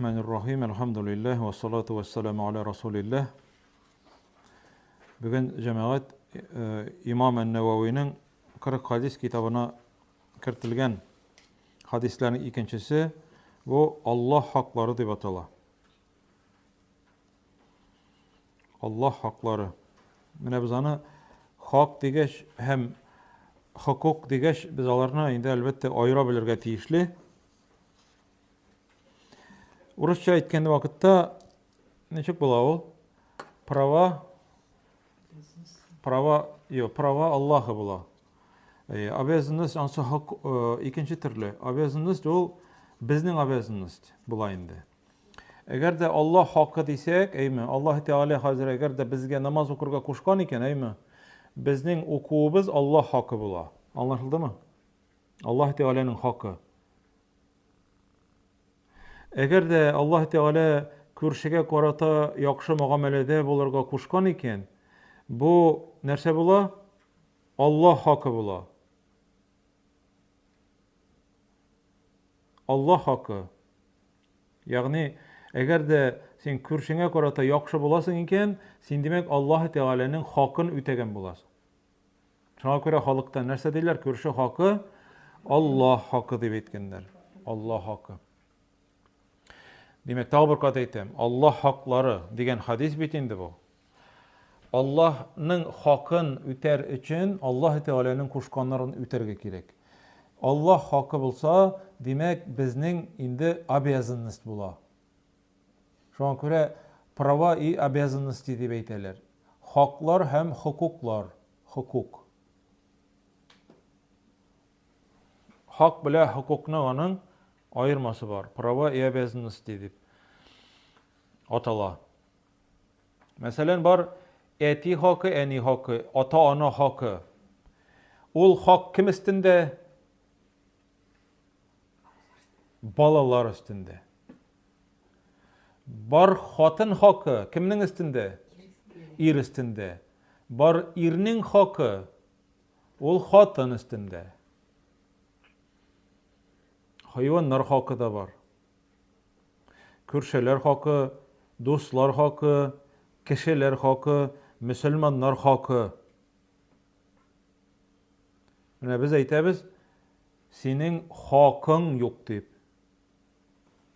Бисмиллахир-рахманир-рахим. Әлхәмдүлилләһ вә салату вә саламу аля расулилләһ. Бүген җәмәгать э, Имам Ән-Нававиның 40 хадис китабына кертелгән хадисләрнең икенчесе бу Аллаһ хаклары дип атала. Аллаһ хаклары. Менә без аны хак дигәч һәм хокук дигәч, без аларны инде әлбәттә аера белергә тиешле. Урысча әйткән вакытта ничек була ул? Права права, юк, права Аллаһы була. Обязанность ансы хок, икенче төрле. Обязанность ул безнең обязанность була инде. Әгәр дә Аллаһ хакы дисәк, әйме, Аллаһ Тәгалә хәзер әгәр дә безгә намаз укырга кушкан икән, әйме, безнең укуыбыз Аллаһ хакы була. Аңлашылдымы? Аллаһ Тәгаләнең хакы. Әгәр дә Аллаһ Тәгалә күршегә карата яхшы мөгамәләдә булырга кушкан икән, бу нәрсә була? Аллаһ хакы була. Аллаһ хакы. Ягъни, әгәр дә син күршеңә карата яхшы буласың икән, син димәк Аллаһ Тәгаләнең хакын үтәгән буласың. Шуңа күрә халыкта нәрсә диләр? Күрше хакы Аллаһ хакы дип әйткәннәр. Аллаһ хакы. Димәк, тагы бер кат әйтәм, Аллаһ хаклары дигән хадис бит инде бу. Аллаһның хакын үтәр өчен Аллаһ Тәгаләнең кушканнарын үтәргә кирәк. Аллаһ хакы булса, димәк, безнең инде обязанность була. Шуңа күрә права и обязанности дип әйтәләр. Хаклар һәм хокуклар, хокук. Хак белә хокукның аның аермасы бар. Права и обязанности дип атала. Мәсәлән, бар әти хакы, әни хакы, ата-ана хакы. Ул хак кем өстендә? Балалар өстендә. Бар хатын хакы кемнең өстендә? Ир өстендә. Бар ирнең хакы ул хатын өстендә. Хайваннар хакы да бар. Күршеләр хакы, дуслар хакы, кешеләр хакы, мөселманнар хакы. Менә без әйтәбез, синең хакың юк дип.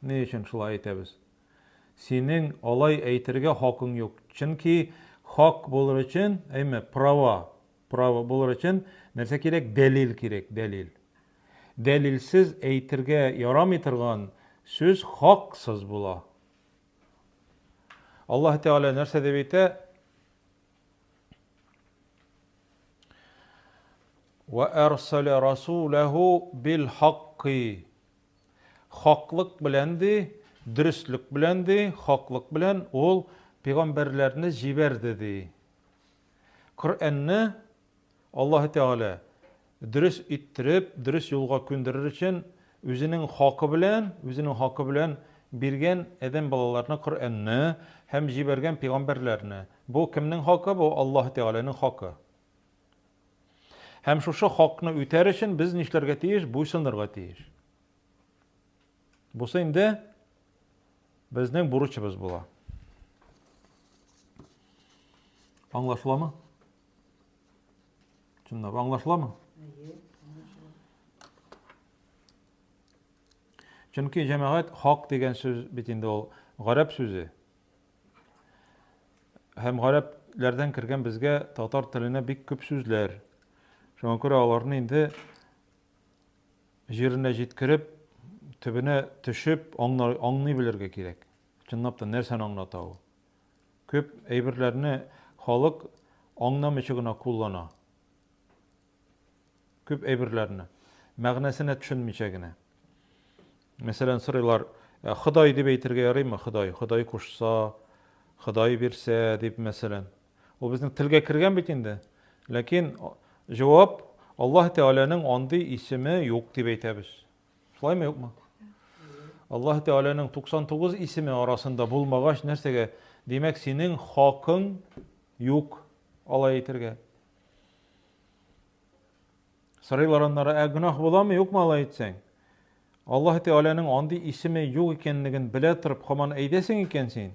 Ни өчен шулай әйтәбез? Синең алай әйтергә хакың юк. Чөнки хак булыр өчен, әйме, права, право булыр өчен нәрсә кирәк? Дәлил кирәк, дәлил. Дәлилсез әйтергә ярамый торган сүз хаксыз була. Аллаһ Тәгалә нәрсә дип әйтә? Ва арсала расулаху бил хакки. Хаклык белән ди, дөреслек белән ди, хаклык белән ул пәйгамбәрләрне җибәрде ди. Коръәнне Аллаһы Тәгалә дөрес иттереп, дөрес юлга күндерер өчен үзенең хакы белән, үзенең хакы белән биргән адәм балаларына Коръәнне һәм җибәргән пәйгамбәрләрне. Бу кемнең хакы? Бу Аллаһы Тәгаләнең хакы. Һәм шушы хакны үтәр өчен без нишләргә тиеш? Буйсынырга тиеш. Бусы инде безнең бурычыбыз була. Аңлашыламы? Чынлап аңлашыламы? Әйе, аңлашыла. Чөнки җәмәгать хак дигән сүз бит инде ул гарәп сүзе. Һәм гарәпләрдән кергән безгә татар теленә бик күп сүзләр. Шуңа күрә аларны инде җиренә җиткереп, төбенә төшеп аңлый белергә кирәк. Чынлап та нәрсәне аңлата ул? Күп әйберләрне халык аңламыйча гына куллана. Күп әйберләрне. Мәгънәсенә төшенмичә генә. Мәсәлән, сорыйлар, «Ә, Ходай дип әйтергә ярыймы? Ходай, Ходай кушса, Ходай бирсә дип, мәсәлән. Ул безнең телгә кергән бит инде. Ләкин җавап Аллаһ Тәгаләнең андый исеме юк дип әйтәбез. Шулаймы, юкмы? Аллаһ Тәгаләнең 99 исеме арасында булмагач, нәрсәгә? Димәк, синең хакың юк алай әйтергә. Сорыйлар аннары, ә гөнаһ буламы, юкмы алай әйтсәң? Аллаһ Тәгаләнең андый исеме юк икәнлеген белә торып, һаман әйтәсең икән син,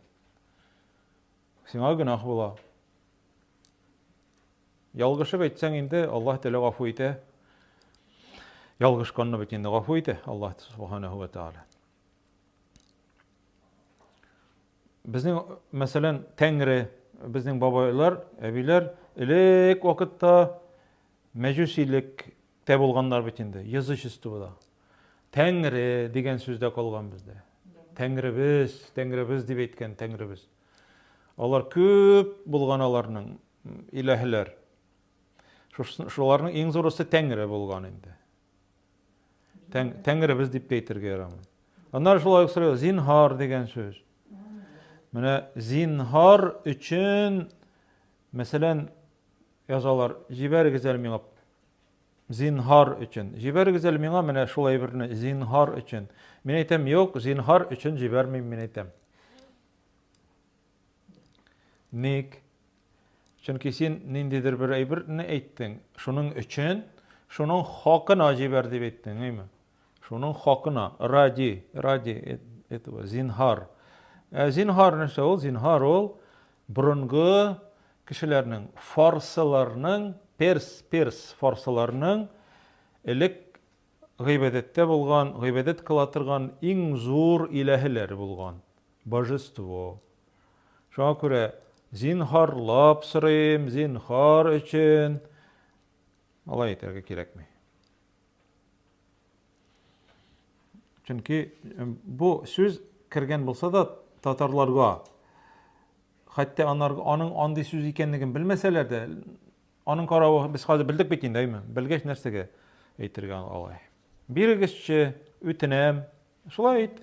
сиңа гөнаһ була. Ялгышып әйтсәң инде, Аллаһ Тәгалә гафу итә. Ялгышканны бит инде гафу итә Аллаһ Субханаһу ва Тәгалә. Безнең, мәсәлән, Тәңре, безнең бабайлар, әбиләр элек вакытта мәҗүсилек тә булганнар бит инде, язычествода. Тәңре дигән сүз дә калган бездә. Тәңребез, Тәңребез дип әйткән Тәңребез. Алар күп булган аларның иләһләр. Шуларның иң зурысы Тәңре булган инде. Тәң, тәңребез дип тә әйтергә ярамый. Аннары шулай ук сорый, зинһар дигән сүз. Менә зинһар өчен, мәсәлән, язалар, җибәрегез әле миңа зинһар өчен. Җибәрегез әле миңа менә шул әйберне зинһар өчен. Мин әйтәм, юк, зинһар өчен җибәрмим, мин әйтәм. Ник? Чөнки син ниндидер бер әйберне әйттең, шуның өчен, шуның хакына җибәр дип әйттең, әйме? Шуның хакына, ради, ради этого, зинһар. Ә зинһар нәрсә ул? Зинһар ул борынгы кешеләрнең, фарсыларның, перс, перс фарсыларның элек гыйбадәттә булган, гыйбадәт кыла торган иң зур иләһеләре булган. Божество. Шуңа күрә зинһарлап сорыйм, зинһар өчен. Алай әйтергә кирәкми. Чөнки бу сүз кергән булса да татарларга, хәтта анар, аның андый сүз икәнлеген белмәсәләр дә, аның каравы без хәзер белдек бит инде, әйме? Белгәч нәрсәгә әйтергә алай? Бирегезче, үтенәм. Шулай әйт.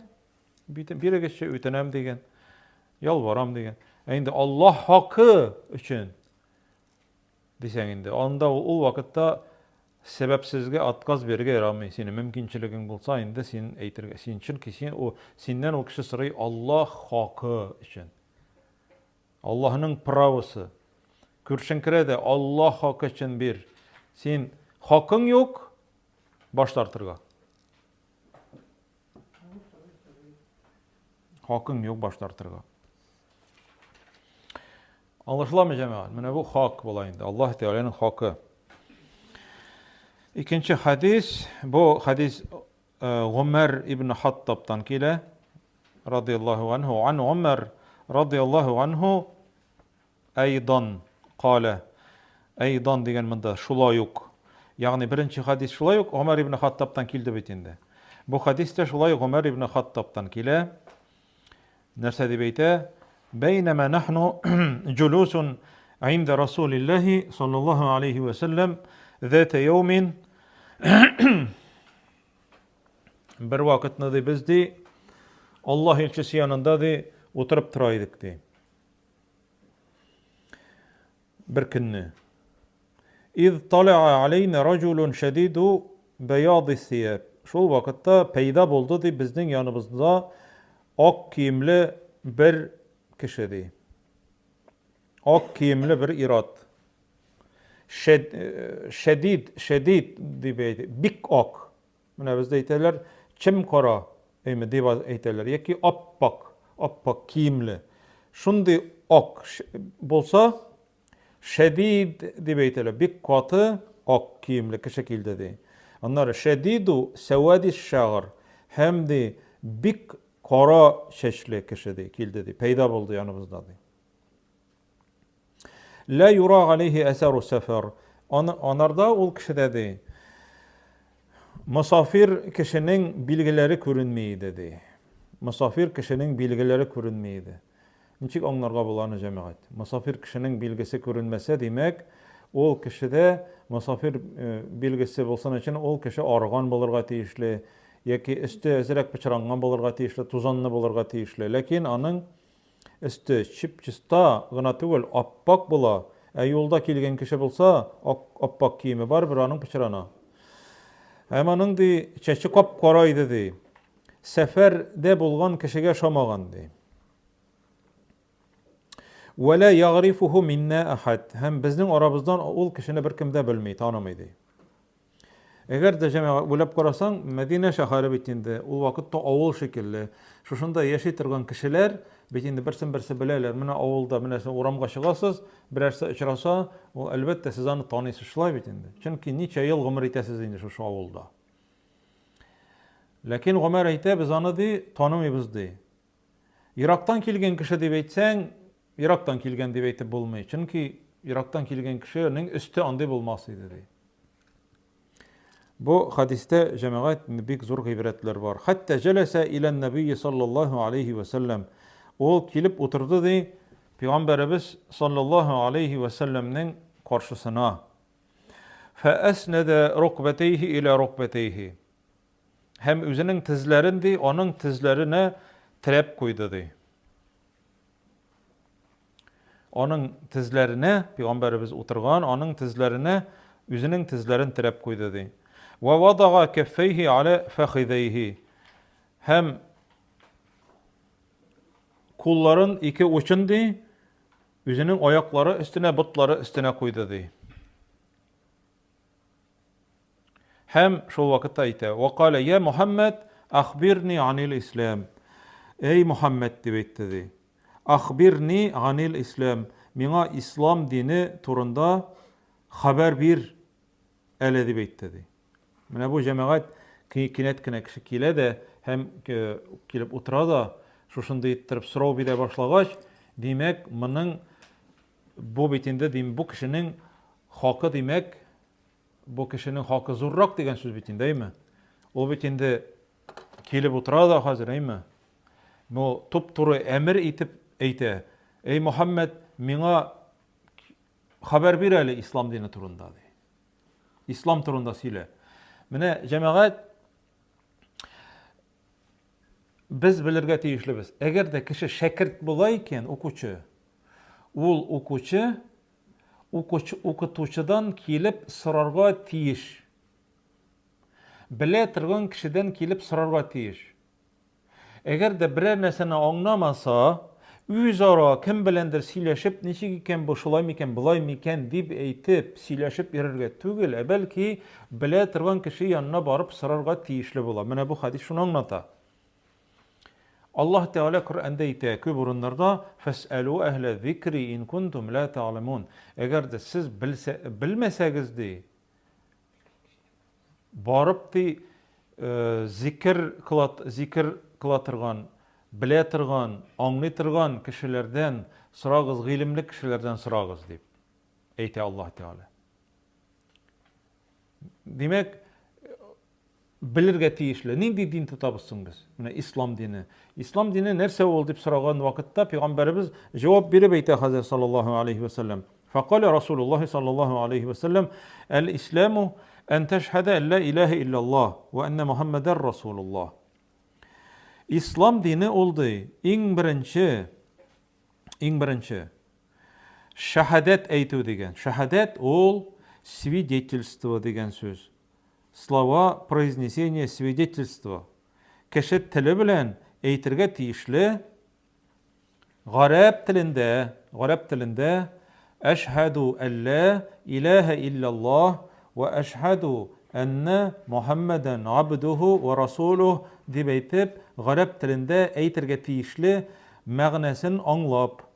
Бирегезче, үтенәм дигән. Ялварам дигән. Ә инде Аллаһ хакы өчен дисәң инде, анда ул вакытта сәбәпсезгә отказ бирергә ярамый. Синең мөмкинчелегең булса, инде син әйтергә, син чөнки син ул синнән ул кеше сорый Аллаһ хакы өчен. Аллаһның правосы. Күршең керә дә Аллаһ хакы өчен бир. Син хакың юк, баш тартырга. Хакың юк баш тартырга. Аңлашыламы, җәмәгать? Менә бу хак була инде. Аллаһ Тәгаләнең хакы. Икенче хадис, бу хадис э, Гумар ибн Хаттабтан килә, радияллаһу анһу, ан Гумар радияллаһу анһу әйдан калә. Әйдан дигән монда шулай ук. Ягъни беренче хадис шулай ук Гумар ибн Хаттабтан килде бит инде. Бу хадис тә шулай Гумар ибн Хаттабтан килә. Нәрсә дип әйтә? Бәйнәмә нахну җулусун инда Расулиллаһи саллаллаһу алейхи ва саллям зата яумин Бер вакытны ди без ди Аллаһ илчесе янында ди утырып тора идек ди. Бер көнне. Из талаа алейна раҗулун шәдиду бәяди сияб. Шул вакытта пәйда булды ди безнең яныбызда ак киемле бер кеше ди. Ак киемле бер ират. Шәд, шәдид, шәдид дип әйтә, бик ак. Менә бездә әйтәләр, чем кара, әйме дип әйтәләр, яки аппак, аппак киемле. Шундый ак булса, шәдид дип әйтәләр, бик каты ак киемле кеше килде ди. Аннары шәдиду сәвади шагыр һәм ди бик кара чәчле кеше ди килде ди, пәйда булды яныбызда ди. Лә юра галәйһи әсәру сәфәр. Аны анарда ул кешедә ди. Мосафир кешенең билгеләре күренми иде ди. Мосафир кешенең билгеләре күренми иде. Ничек аңларга була аны, җәмәгать? Мосафир кешенең билгесе күренмәсә, димәк, ул кешедә мосафир э, билгесе булсын өчен ул кеше арыган булырга тиешле, яки өсте әзрәк пычранган булырга тиешле, тузанлы булырга тиешле. Ләкин аның Өсте чип-чиста гына түгел, ап-ак була. Ә юлда килгән кеше булса, ак, ап-ак киеме барыбер аның пычрана. Һәм аның, ди, чәче кап-кара иде, ди. Сәфәрдә булган кешегә ошамаган, ди. Вәлә ягърифуху миннә әхәд. Һәм безнең арабыздан ул кешене беркем дә белми, танымый, ди. Әгәр дә җәмәгать уйлап карасаң, Мәдинә шәһәре бит инде ул вакытта авыл шикелле. Шушында яши торган кешеләр бит инде берсен-берсе беләләр. Менә авылда менә сез урамга чыгасыз, берәрсе очраса, ул әлбәттә сез аны таныйсыз шулай бит инде. Чөнки ничә ел гомер итәсез инде шушы авылда. Ләкин Гомәр әйтә, без аны ди, танымыйбыз ди. Ерактан килгән кеше дип әйтсәң, ерактан килгән дип әйтеп булмый. Чөнки ерактан килгән кешенең өсте андый булмас иде ди. Бу хадистә җәмәгать бик зур гыйбрәтләр бар. Хәтта җәләсә илән нәбийе саллаллаһу алейхи вә сәлләм. Ул килеп утырды ди, пәйгамбәребез саллаллаһу алейхи вә сәлләмнең каршысына. Фәәснәдә рукбәтәйһи илә рукбәтәйһи. Һәм үзенең тезләрен ди, аның тезләренә терәп куйды ди. Аның тезләренә, пәйгамбәребез утырган, аның тезләренә үзенең тезләрен терәп куйды ди. Ва вадага каффайхи аля фахидайхи. Һәм кулларын ике учын ди, үзенең аяклары өстенә, ботлары өстенә куйды ди. Һәм шул вакытта әйтә, Вакалә, я Мухаммад, ахбирни анил ислам. Эй Мухаммад дип әйтте ди. Ахбирни анил ислам. Миңа ислам дине турында хәбәр бир әле дип әйтте ди. Менә бу җәмәгать кинәт кенә кеше килә дә һәм э, килеп утыра да шушындый иттереп сорау бирә башлагач, димәк, моның бу бит инде дим, бу кешенең хакы димәк Бу кешенең хакы зуррак дигән сүз бит инде, әйме? Ул бит инде килеп утыра да хәзер, әйме? Ну, туп-туры әмер итеп әйтә. Эй, Мөхәммәд, миңа хәбәр бир әле ислам дине турында, ди. Ислам турында сөйлә. Менә җәмәгать без белергә тиешлебез. Әгәр дә кеше шәкерт була икән, укучы, ул укучы Укучы укытучыдан килеп сорарга тиеш. Белә торган кешедән килеп сорарга тиеш. Әгәр дә берәр нәрсәне аңламаса, үзара кем беләндер сөйләшеп, ничек икән бу, шулай микән, болай микән дип әйтеп, сөйләшеп йөрергә түгел, ә бәлки белә торган кеше янына барып сорарга тиешле була. Менә бу хәдис шуны аңлата. Аллаһ Тәгалә Коръәндә әйтә күп урыннарда, Фәсьәлү әһлә зикри ин кунтум ла тәгъләмун. Әгәр дә сез белсә, белмәсәгез ди, барып ди, э, зикер кыла, зикер кыла торган, белә торган, аңлый торган кешеләрдән сорагыз, гыйлемле кешеләрдән сорагыз дип әйтә Аллаһ Тәгалә. Димәк, белергә тиешле. Нинди дин тотабыз соң без? Менә ислам дине. Ислам дине нәрсә ул дип сораган вакытта пәйгамбәребез җавап биреп әйтә хәзер саллаллаһу алейхи ва саллям. Фақаля Расулуллаһи саллаллаһу алейхи ва саллям, әл-исламу ән тәшһәдә ла илаһа илляллаһ ва анна Мухаммадар Расулуллаһ. Ислам дине ул ди, иң беренче, иң беренче шәһадәт әйтү дигән. Шәһадәт ул свидетельство дигән сүз. Слова произнесения свидетельства. Кеше теле белән әйтергә тиешле гарәп телендә, гарәп телендә әшһәду әллә иләһә илляллаһ вә әшһәду әннә Мухаммәдән абдуху вә расулух дип әйтеп, гарәп телендә әйтергә тиешле мәгънәсен аңлап.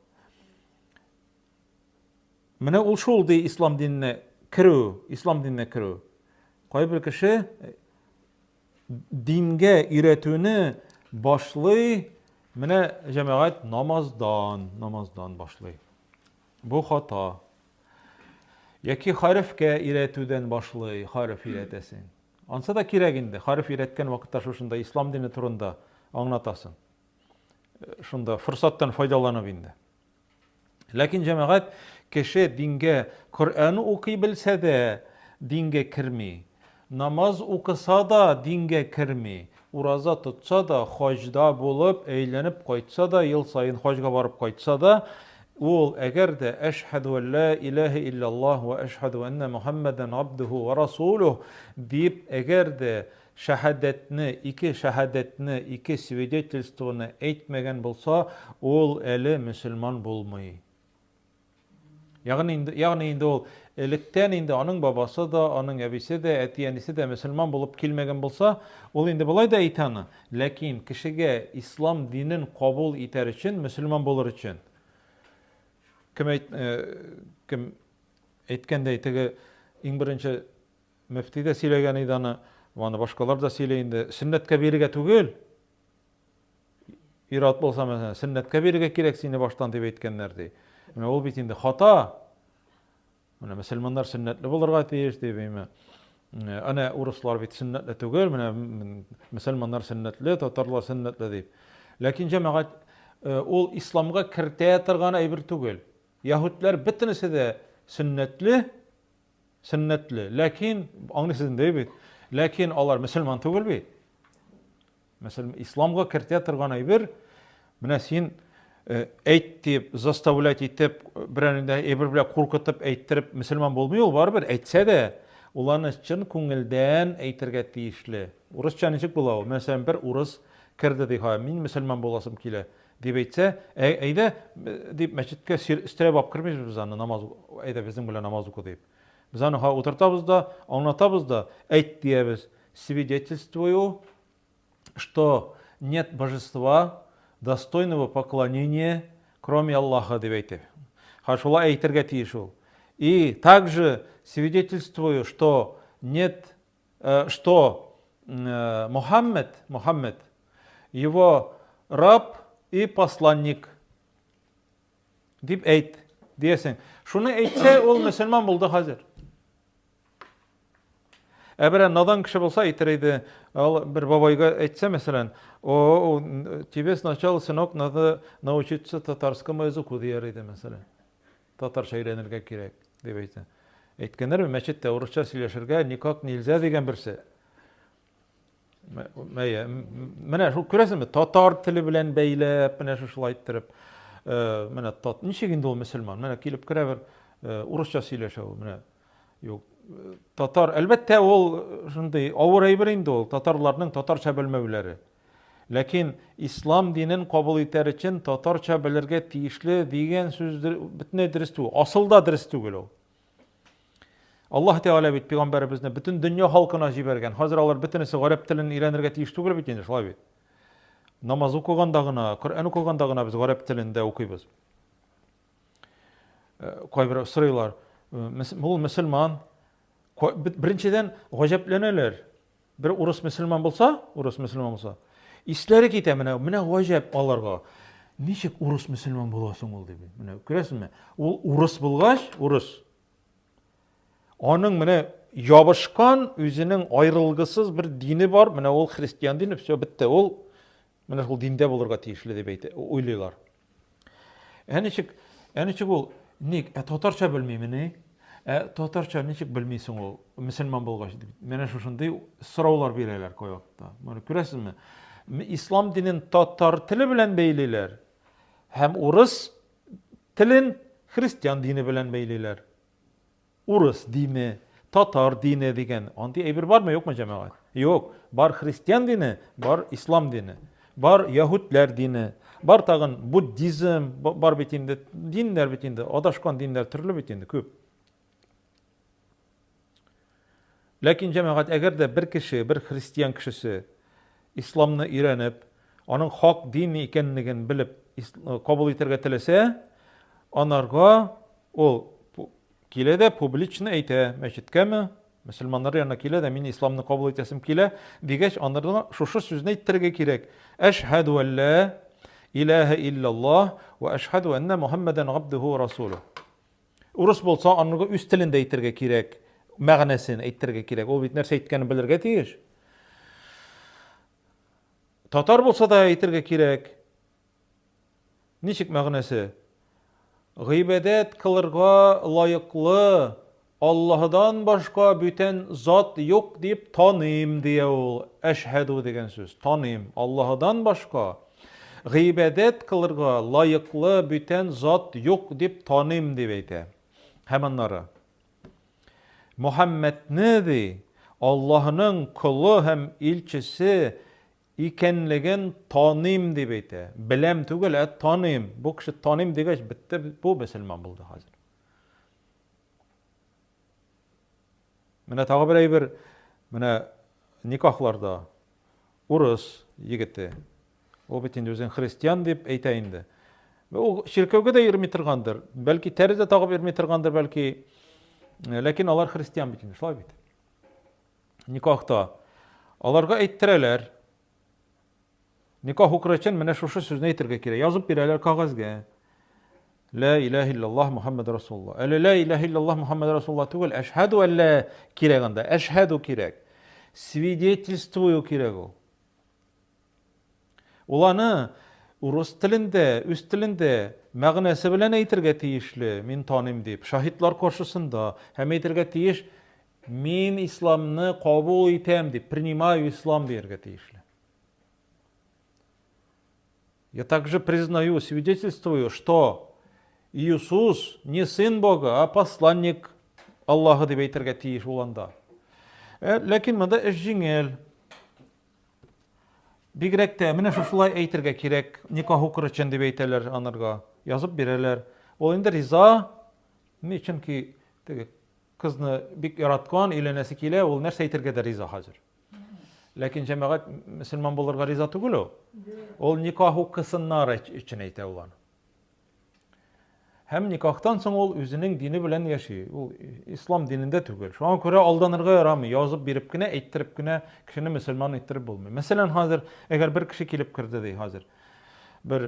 Менә ул шул ди ислам диненә керү, ислам диненә керү. Кайбер кеше э, дингә өйрәтүне башлый, менә җәмәгать намаздан, намаздан башлый. Бу хата. Яки хәрефкә өйрәтүдән башлый, хәреф өйрәтәсең. Ансы да кирәк инде. Хәреф өйрәткән вакытта шушында ислам дине турында аңлатасың. Э, шунда форсаттан файдаланып инде. Ләкин җәмәгать кеше дингә Коръән укый белсә дә дингә керми. Намаз укыса да дингә керми. Ураза тотса да, хаҗда булып, әйләнеп кайтса да, ел саен хаҗга барып кайтса да, ул әгәр дә әшһәду әллә илаһә илляллаһ ва әшһәду әннә Мухаммадан абдуху ва расулух дип, әгәр дә Шәһадәтне, ике шәһадәтне, ике свидетельствоны әйтмәгән булса, ул әле мөселман булмый. Ягъни инде, ягъни инде ул электән инде аның бабасы да, аның әбисе дә, әти-әнисе дә мөселман булып килмәгән булса, ул инде болай да әйтә аны. Ләкин кешегә ислам динен кабул итәр өчен, мөселман булыр өчен, кем әйт, э, кем әйткәндәй, теге иң беренче мөфти дә сөйләгән иде аны, аны башкалар да сөйли инде, сөннәткә бирергә түгел, Ир-ат булса, мәсәлән, сөннәткә бирергә кирәк сине баштан дип әйткәннәр ди. Менә ул бит инде хата. Менә мөселманнар сөннәтле булырга тиеш дип әйме. Әнә урыслар бит сөннәтле түгел, менә мөселманнар сөннәтле, татарлар сөннәтле дип. Ләкин җәмәгать э, ул исламга кертә торган әйбер түгел. Яһүдләр бөтенесе дә сөннәтле, сөннәтле. Ләкин аңлыйсыз инде бит. Ләкин алар мөселман түгел бит. Мәсәлән, исламга кертә торган әйбер, менә син э, әйт дип, заставлять итеп, берәр инде әйбер белән куркытып әйттереп мөселман булмый ул барыбер әйтсә дә, ул аны чын күңелдән әйтергә тиешле. Урысча ничек була ул? Мәсәлән, бер урыс керде ди, ха, мин мөселман буласым килә дип әйтсә, әйдә дип мәчеткә өстерәп алып кермибез без аны намаз, әйдә безнең белән намаз укы дип. Без аны ха утыртабыз да, аңлатабыз да, әйт диябез. Свидетельствую, что нет божества, достойного поклонения, кроме Аллаха, дип әйтеп. Ха шулай әйтергә тиеш ул. И также свидетельствую, что нет, э, что э, Мухаммед, Мухаммед, его раб и посланник дип әйт, диясең. Шуны әйтсә, ул мөселман булды хәзер. Ә берәр надан кеше булса әйтер иде, ал бер бабайга әйтсә, мәсәлән, о, тебе сначала, сынок, надо научиться татарскому языку дияр иде, мәсәлән. Татарча өйрәнергә кирәк, дип әйтә. Әйткәннәр, мәчеттә урысча сөйләшергә никак нельзя дигән берсе. Мәйе, менә шул күрәсеңме, татар теле белән бәйләп, менә шушылай иттереп, э, менә тат, ничек инде ул мөселман? Менә килеп керә бер э, урысча сөйләшә ул, менә. Юк, э, татар, әлбәттә, ул шундый авыр әйбер инде ул, татарларның татарча белмәүләре. Ләкин ислам динен кабул итәр өчен татарча белергә тиешле дигән сүз бөтенләй дөрес түгел. Асылда дөрес түгел ул. Аллаһ Тәгалә бит пәйгамбәребезне бөтен дөнья халкына җибәргән. Хәзер алар бөтенесе гарәп телен өйрәнергә тиеш түгел бит инде, шулай бит. Намаз укыганда гына, Коръән укыганда гына без гарәп телендә укыйбыз. Э, кайбер сорыйлар, э, ул мөселман. Беренчедән гаҗәпләнәләр. Бер урыс мөселман булса, урыс мөселман булса, исләре китә менә, менә гаҗәп аларга. Ничек урыс мөселман була соң ул дип. Менә күрәсезме? Ул урыс булгач, урыс. Аның менә ябышкан үзенең аерылгысыз бер дине бар, менә ул христиан дине, все бетте. Ул Менә шул диндә булырга тиешле дип әйтә, уйлыйлар. Ә ничек, ә ничек ул? Ник? Ә татарча белмимени? Ә татарча ничек белмисең ул, мөселман булгач дип. Менә шушындый сораулар бирәләр кайвакытта. Моны күрәсезме? Ислам динен татар теле белән бәйлиләр һәм урыс телен христиан дине белән бәйлиләр. Урыс дине, татар дине дигән андый әйбер бармы, юкмы, җәмәгать? Юк. Бар христиан дине, бар ислам дине, бар яһүдләр дине, бар тагын буддизм, бар бит инде диннәр бит инде, адашкан диннәр төрле бит инде, күп. Ләкин җәмәгать, әгәр дә бер кеше, бер христиан кешесе исламны өйрәнеп, аның хак дин икәнлеген белеп кабул итәргә теләсә, анарга ул килә дә публично әйтә, мәчеткәме, мөселманнар янына килә дә, мин исламны кабул итәсем килә, дигәч, анарга шушы сүзне әйттерергә кирәк. Әшһәду әллә илаһа иллаллаһ ва әшһәду әннә Мухаммадан габдуху ва расулух. Урыс булса, анарга үз телендә әйтергә кирәк, мәгънәсен әйтергә кирәк. Ул бит нәрсә әйткәнен белергә тиеш. Татар булса да әйтергә кирәк. Ничек мәгънәсе? Гыйбадәт кылырга лаеклы Аллаһыдан башка бүтән зат юк дип таныйм, дия ул. Әшһәду дигән сүз. Таныйм. Аллаһыдан башка гыйбадәт кылырга лаеклы бүтән зат юк дип таныйм, дип әйтә. Һәм аннары Мөхәммәдне ди, Аллаһының колы һәм илчесе икәнлеген таныйм дип әйтә. Беләм түгел, ә таныйм. Бу кеше таныйм дигәч, бетте, бу мөселман булды хәзер. Менә тагы бер әйбер, менә никахларда урыс егете, ул бит инде үзен христиан дип әйтә инде. Ул чиркәүгә дә йөрми торгандыр, бәлки тәре дә тагып йөрми торгандыр, бәлки. Ләкин алар христиан бит инде, шулай бит. Никахта аларга әйттерәләр. Никах укыр өчен менә шушы сүзне әйтергә кирәк. Язып бирәләр кәгазьгә. Ла илаһ иллаллаһ Мухаммад Расулуллаһ. Әле ла илаһ иллаллаһ Мухаммад Расулуллаһ түгел, әшһәду әллә кирәк анда. Әшһәду кирәк. Свидетельствую кирәк ул. Ул аны урыс телендә, үз телендә мәгънәсе белән әйтергә тиешле, мин таныйм дип, шаһитлар каршысында һәм әйтергә тиеш, мин исламны кабул итәм дип, принимаю ислам дияргә тиешле. Я также признаю, свидетельствую, что Иисус не сын Бога, а посланник Аллаһы дип әйтергә тиеш ул анда. Э, ләкин монда эш җиңел. Бигрәк тә менә шушылай әйтергә кирәк, никах укыр өчен дип әйтәләр анарга. Язып бирәләр. Ул инде риза, ни чөнки теге кызны бик яраткан, өйләнәсе килә, ул нәрсә әйтергә дә риза хәзер. Ләкин җәмәгать мөселман булырга риза түгел ул. Ул никах укысыннар өчен әйтә ул аны. Һәм никахтан соң ул үзенең дине белән яши. Ул ислам динендә түгел. Шуңа күрә алданырга ярамый. Язып биреп кенә, әйттереп кенә кешене мөселман иттереп булмый. Мәсәлән, хәзер әгәр бер кеше килеп керде ди хәзер. Бер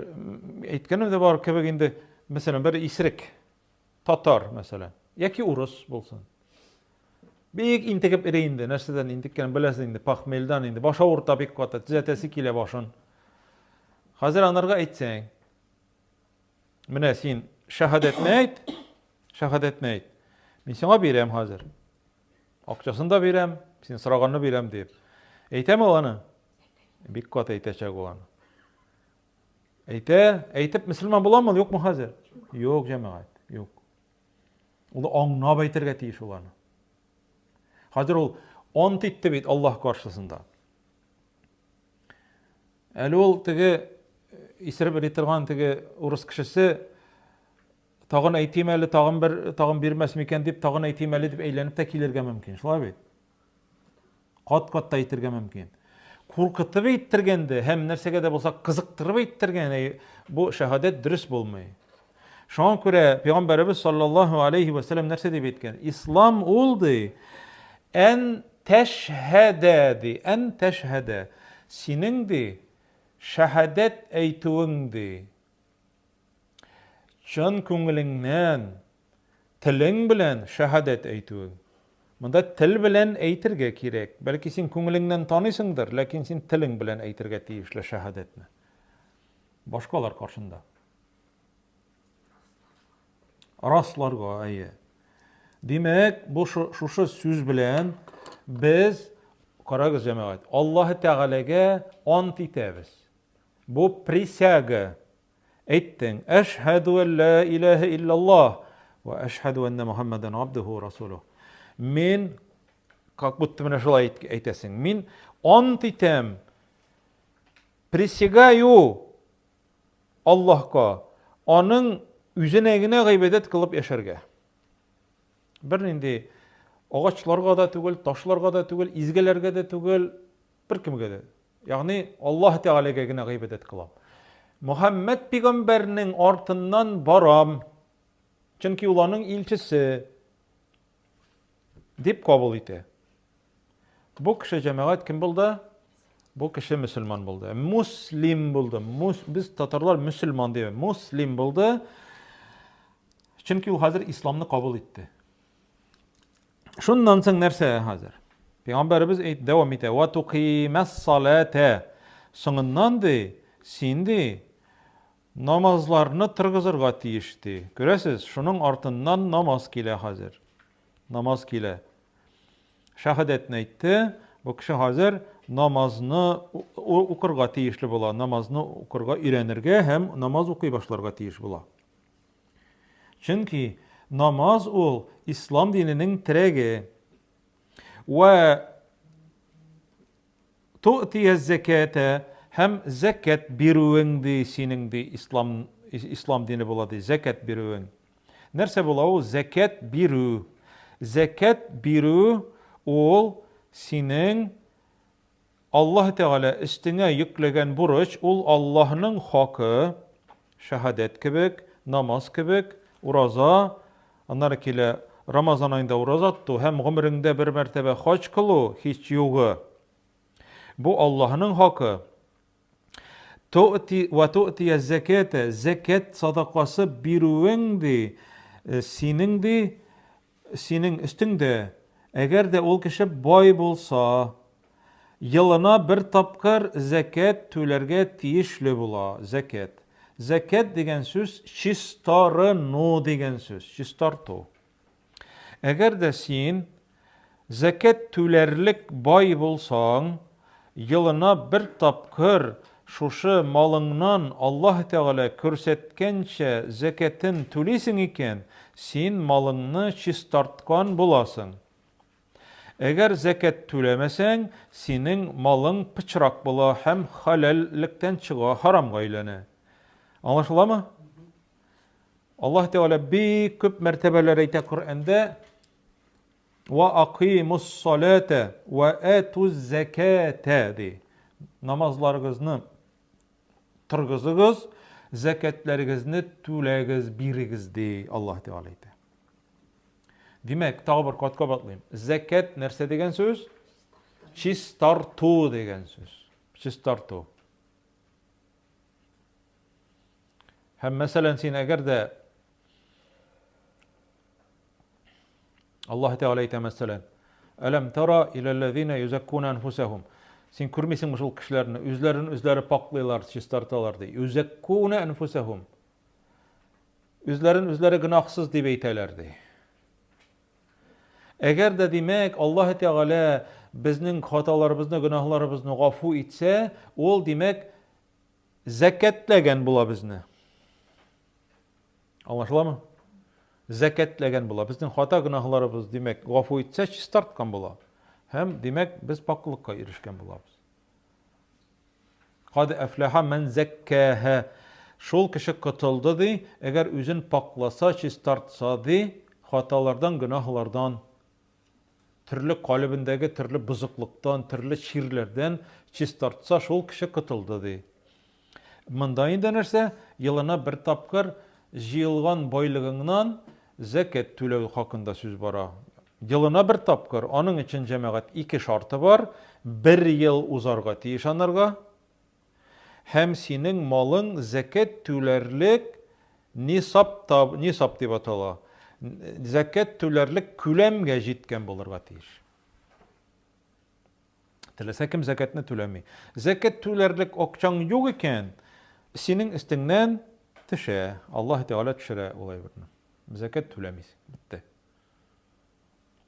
әйткәнем дә бар кебек инде, мәсәлән, бер исерек татар, мәсәлән, яки урыс булсын. Бик интегеп эри инде, нәрсәдән интеккәнен беләсез инде, похмельдан инде, баш авырта бик каты, төзәтәсе килә башын. Хәзер анарга әйтсәң, менә син шәһадәтне әйт, шәһадәтне әйт. Мин сиңа бирәм хәзер. Акчасын да бирәм, син сораганны бирәм дип. Әйтәме ул аны? Бик каты әйтәчәк ул аны. Әйтә, әйтеп мөселман буламы, юкмы хәзер? Юк, җәмәгать, юк. Ул аңлап әйтергә тиеш ул аны. Хәзер ул ант итте бит Аллаһ каршысында. Әле ул теге исереп йөри торган теге урыс кешесе тагын әйтим әле, тагын бер, тагын бирмәс микән дип, тагын әйтим әле дип әйләнеп тә килергә мөмкин. Шулай бит? Кат-кат та әйтергә мөмкин. Куркытып әйттергәндә һәм нәрсәгә дә булса кызыктырып әйттергән бу шәһадәт дөрес булмый. Шуңа күрә пәйгамбәребез саллаллаһу алейхи ва сәлләм нәрсә дип әйткән? Ислам ул ди, ән тәшһәдә ди, ән тәшһәдә. Синең ди шәһадәт әйтүең ди. Чын күңелеңнән Телең белән шәһадәт әйтүең. Монда тел белән әйтергә кирәк. Бәлки син күңелеңнән таныйсыңдыр, ләкин син телең белән әйтергә тиешле шәһадәтне. Башкалар каршында. Расларга, әйе. Димәк, бу шушы сүз белән без, карагыз, җәмәгать, Аллаһы Тәгаләгә ант итәбез. Бу присяга. Әйттең, Әшһәдү ән лә иләһә илляллаһ вә әшһәдү әннә Мухаммәдән абдуһу вә расулуһ. Мин, как будто менә шулай әйтәсең, мин ант итәм, присягаю Аллаһка, аның үзенә генә гыйбадәт кылып яшәргә. Бернинди агачларга да түгел, ташларга да түгел, изгеләргә дә түгел, беркемгә дә. Ягъни Аллаһ Тәгаләгә генә гыйбадәт кылам. Мөхәммәд пигамбәрнең артыннан барам. Чөнки ул аның илчесе дип кабул итә. Бу кеше җәмәгать кем булды? Бу кеше мөселман булды. Муслим булды. Мус, без татарлар мөселман дибез. Муслим булды. Чөнки ул хәзер исламны кабул итте. Шуннан соң нәрсә хәзер? Пәйгамбәребез әйт, дәвам итә. Ва туқимәс салата. Соңыннан ди, син ди, намазларны торгызырга тиеш ди. Күрәсез, шуның артыннан намаз килә хәзер. Намаз килә. Шәһадәтне әйтте, бу кеше хәзер намазны укырга тиешле була, намазны укырга өйрәнергә һәм намаз укый башларга тиеш була. Чөнки намаз ул ислам диненең терәге. Вә ту'тия зәкәтә һәм зәкәт бирүең ди синең ди ислам ислам дине була ди зәкәт бирүең. Нәрсә була ул зәкәт бирү? Зәкәт бирү Ул синең Аллаһ Тәгалә өстеңә йөкләгән бурыч, ул Аллаһның хакы, шәһадәт кебек, намаз кебек, ураза, аннары килә Рамазан аенда ураза тоту һәм гомереңдә бер мәртәбә хаҗ кылу, һич югы. Бу Аллаһның хакы. Ту'ти ва ту'ти зәкәтә, зәкәт садакасы бирүең ди, э, синең ди, синең өстеңдә, әгәр дә ул кеше бай булса, елына бер тапкыр зәкәт түләргә тиешле була. Зәкәт. Зәкәт дигән сүз чистарыну дигән сүз, чистарту. Әгәр дә син зәкәт түләрлек бай булсаң, елына бер тапкыр шушы малыңнан Аллаһ Тәгалә күрсәткәнчә зәкәтен түлисең икән, син малыңны чистарткан буласың. Әгәр зәкәт түләмәсәң, синең малың пычрак була һәм хәләллектән чыга, харамга әйләнә. Аңлашыламы? Аллаһ Тәгалә бик күп мәртәбәләр әйтә Коръәндә. Ва акимус салата ва атуз заката ди. Намазларыгызны торгызыгыз, зәкәтләрегезне түләгез, бирегез ди Аллаһ Тәгалә әйтә. Димәк, тагы бер кат кабатлыйм. Зәкәт нәрсә дигән сүз? Чистарту дигән сүз. Чистарту. Һәм мәсәлән, син әгәр дә Аллаһ Тәгалә әйтә мәсәлән, Әләм тара иләлләзина юзаккуна анфусахум. Син күрмисеңме шул кешеләрне, үзләрен үзләре паклыйлар, чистарталар ди. Юзаккуна анфусахум. Үзләрен үзләре гөнаһсыз дип әйтәләр ди. Әгәр дә димәк, Аллаһ Тәгалә безнең хаталарыбызны, гөнаһларыбызны гафу итсә, ул димәк зәкәтләгән була безне. Аңлашыламы? Зәкәтләгән була. Безнең хата гөнаһларыбыз, димәк, гафу итсә, чистарткан була. Һәм, димәк, без пакълыкка ирешкән булабыз. Кад әфләһа мән зәккәһә. Шул кеше котылды ди, әгәр үзен пакласа, чистартса ди, хаталардан, гөнаһлардан. Төрле калебендәге төрле бозыклыктан, төрле чирләрдән чистартса, шул кеше котылды, ди. Монда инде нәрсә? Елына бер тапкыр җыелган байлыгыңнан зәкят түләү хакында сүз бара. Елына бер тапкыр. Аның өчен, җәмәгать, ике шарты бар. Бер ел узарга тиеш анарга. Һәм синең малың зәкят түләрлек нисаб, нисаб дип атала. Зәкят түләрлек күләмгә җиткән булырга тиеш. Теләсә кем зәкятне түләми. Зәкят түләрлек акчаң юк икән, синең өстеңнән төшә. Аллаһ Тәгалә төшерә ул әйберне. Зәкят түләмисең. Бетте.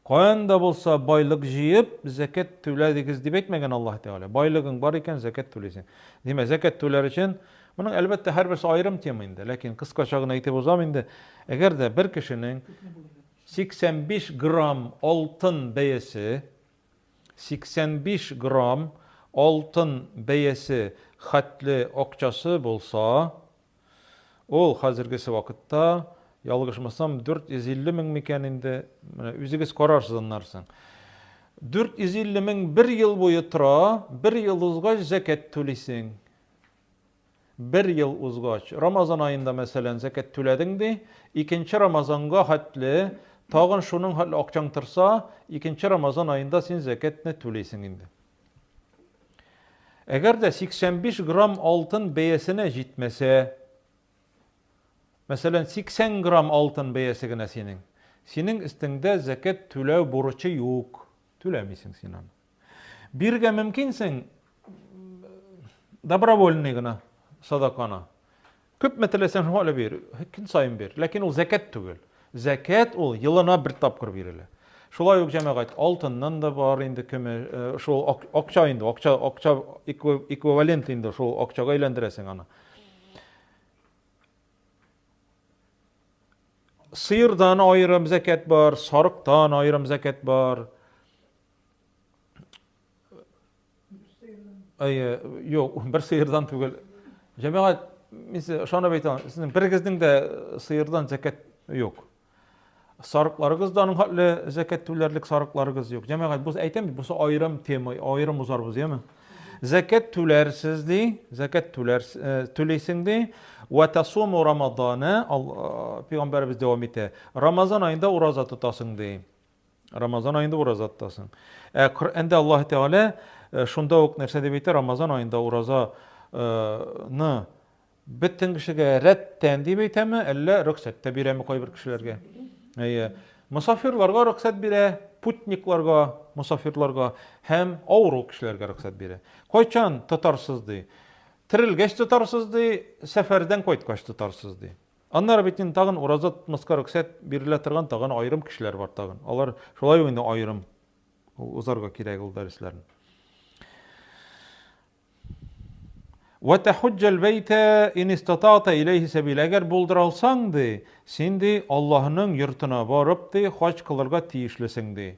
Каян да булса байлык җыеп, зәкят түләдегез дип әйтмәгән Аллаһ Тәгалә. Байлыгың бар икән, зәкят түлисең. Димәк, зәкят түләр өчен моның әлбәттә һәрберсе аерым тема инде, ләкин кыскача гына әйтеп узам инде. Әгәр дә бер кешенең 85 грамм алтын бәясе 85 грамм алтын бәясе хәтле акчасы булса, Ул хәзергесе вакытта, ялгышмасам, 450 мең микән инде, менә үзегез карарсыз аннарсын. 450 мең бер ел буе тора, бер ел узгач зәкәт түлисең. Бер ел узгач, Рамазан аенда, мәсәлән, зәкәт түләдең ди, икенче Рамазанга хәтле тагын шуның хәтле акчаң торса, икенче Рамазан аенда син зәкәтне түлисең инде. Әгәр дә 85 грамм алтын бәясенә җитмәсә, мәсәлән, 80 грамм алтын бәясе генә синең, синең өстеңдә зәкәт түләү бурычы юк, түләмисең син аны. Бирергә мөмкинсең добровольный гына садаканы. Күпме теләсәң, шуңа әле бир. Көн саен бир. Ләкин ул зәкәт түгел. Зәкәт ул елына бер тапкыр бирелә. Шулай ук җәмәгать алтыннан да бар инде көме, э, шул акча инде, акча, акча эквивалент инде, шул акчага әйләндерәсең аны. Сыердан аерым зәкәт бар, сарыктан аерым зәкәт бар. Әйе, юк, бер сыердан түгел. Җәмәгать, мин сезгә ышанып әйтә алам, сезнең берегезнең дә сыердан зәкят юк. Сарыкларыгыз да аның хәтле зәкәт түләрлек сарыкларыгыз юк. Җәмәгать, бу әйтәм бит, бусы аерым тема, аерым узарбыз, яме. Зәкәт түләрсез ди, зәкәт түләр э, түлисең ди. Ва тасуму рамадана, э, пәйгамбәребез дәвам итә. Рамазан аенда ураза тотасың ди. Рамазан аенда ураза тотасың. Ә Коръәндә Аллаһ Тәгалә э, шунда ук нәрсә дип әйтә? Рамазан аенда ураза ны Бөтен кешегә рәттән дип әйтәме, әллә рөхсәт тә бирәме кайбер кешеләргә? Әйе. Мосафирларга рөхсәт бирә, путникларга, мосафирларга һәм авыру кешеләргә рөхсәт бирә. Кайчан тотарсыз ди? Терелгәч тотарсыз ди, сәфәрдән кайткач тотарсыз ди. Аннары бит инде тагын ураза тотмаска рөхсәт бирелә торган тагын аерым кешеләр бар тагын. Алар шулай ук инде аерым узарга кирәк ул дәресләрне. Вә тәхуҗҗәл бәйтә ин истата'та иләйһи сәбилә. Әгәр булдыра алсаң, ди, син, ди, Аллаһының йортына барып, ди, хаҗ кылырга тиешлесең, ди.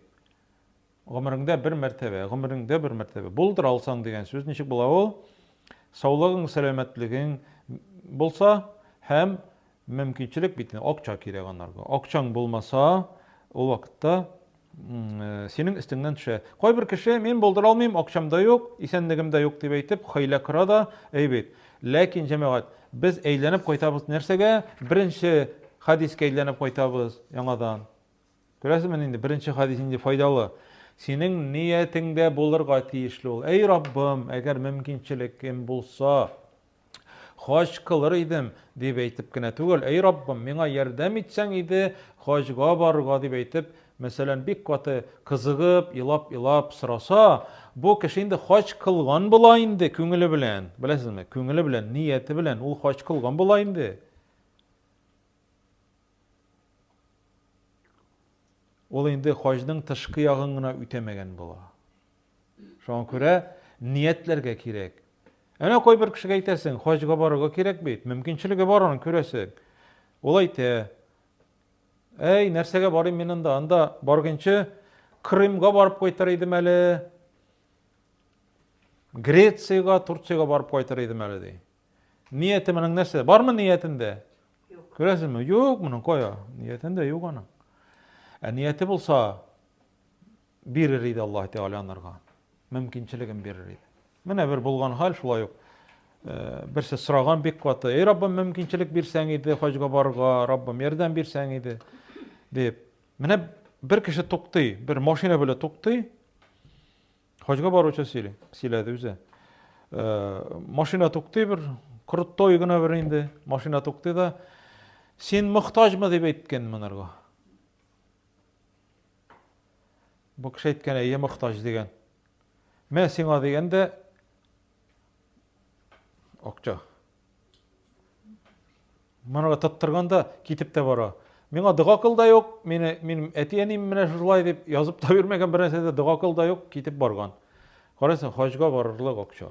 Гомереңдә бер мәртәбә, гомереңдә бер мәртәбә. Булдыра алсаң дигән сүз ничек була ул? Саулыгың, сәламәтлегең булса һәм мөмкинчелек бит инде, акча кирәк анарга. Акчаң булмаса, ул вакытта Э, синең өстеңнән төшә. Кайбер кеше, мин булдыра алмыйм, акчам да юк, исәнлегем дә юк дип әйтеп, хәйлә кора да, әй бит. Ләкин, җәмәгать, без әйләнеп кайтабыз нәрсәгә? Беренче хадискә әйләнеп кайтабыз яңадан. Күрәсезме инде, беренче хадис инде файдалы. Синең ниятеңдә булырга тиешле ул. Әй Раббым, әгәр мөмкинчелегем булса, Хаҗ кылыр идем, дип әйтеп кенә түгел, әй Раббым, миңа ярдәм итсәң иде, хаҗга барырга, дип әйтеп, мәсәлән, бик каты кызыгып, елап-елап сораса, бу кеше инде хаҗ кылган була инде күңеле белән. Беләсезме? Күңеле белән, нияте белән ул хаҗ кылган була инде. Ул инде хаҗның тышкы ягын гына үтәмәгән була. Шуңа күрә ниятләргә кирәк. Әнә кайбер кешегә әйтәсең, хаҗга барырга кирәк бит, мөмкинчелеге бар аның, күрәсең. Ул әйтә, әй, нәрсәгә барыйм мин анда, анда барганчы Крымга барып кайтыр идем әле, Грециягә, Турциягә барып кайтыр идем әле, ди. Нияте моның нәрсә? Бармы ниятендә? Юк. Күрәсезме? Юк, моның кая? Ниятендә юк аның. Ә нияте булса, бирер иде Аллаһ Тәгалә анарга. Мөмкинчелеген бирер иде. Менә бер булган хәл шулай ук. Э, берсе сораган бик каты, "Эй Раббым, мөмкинчелек бирсәң иде хаҗга барырга, Раббым, ярдәм бирсәң иде." дип. Менә бер кеше туктый, бер машина белән туктый. Хаҗга баручы сөйли, сөйләде үзе. Э, машина туктый бер, крутой гына бер инде, машина туктый да, "Син мохтаҗмы?" дип әйткән монарга. Бу кеше әйткән, әйе, мохтаҗ дигән. Мә сиңа дигән дә акча. Монага тоттырган да китеп тә бара. Миңа дога кыл да юк, мине минем әти-әнием менә шулай дип язып та бирмәгән бер нәрсә дә дога кыл да юк, китеп барган. Карасаң, хаҗга барырлык акча.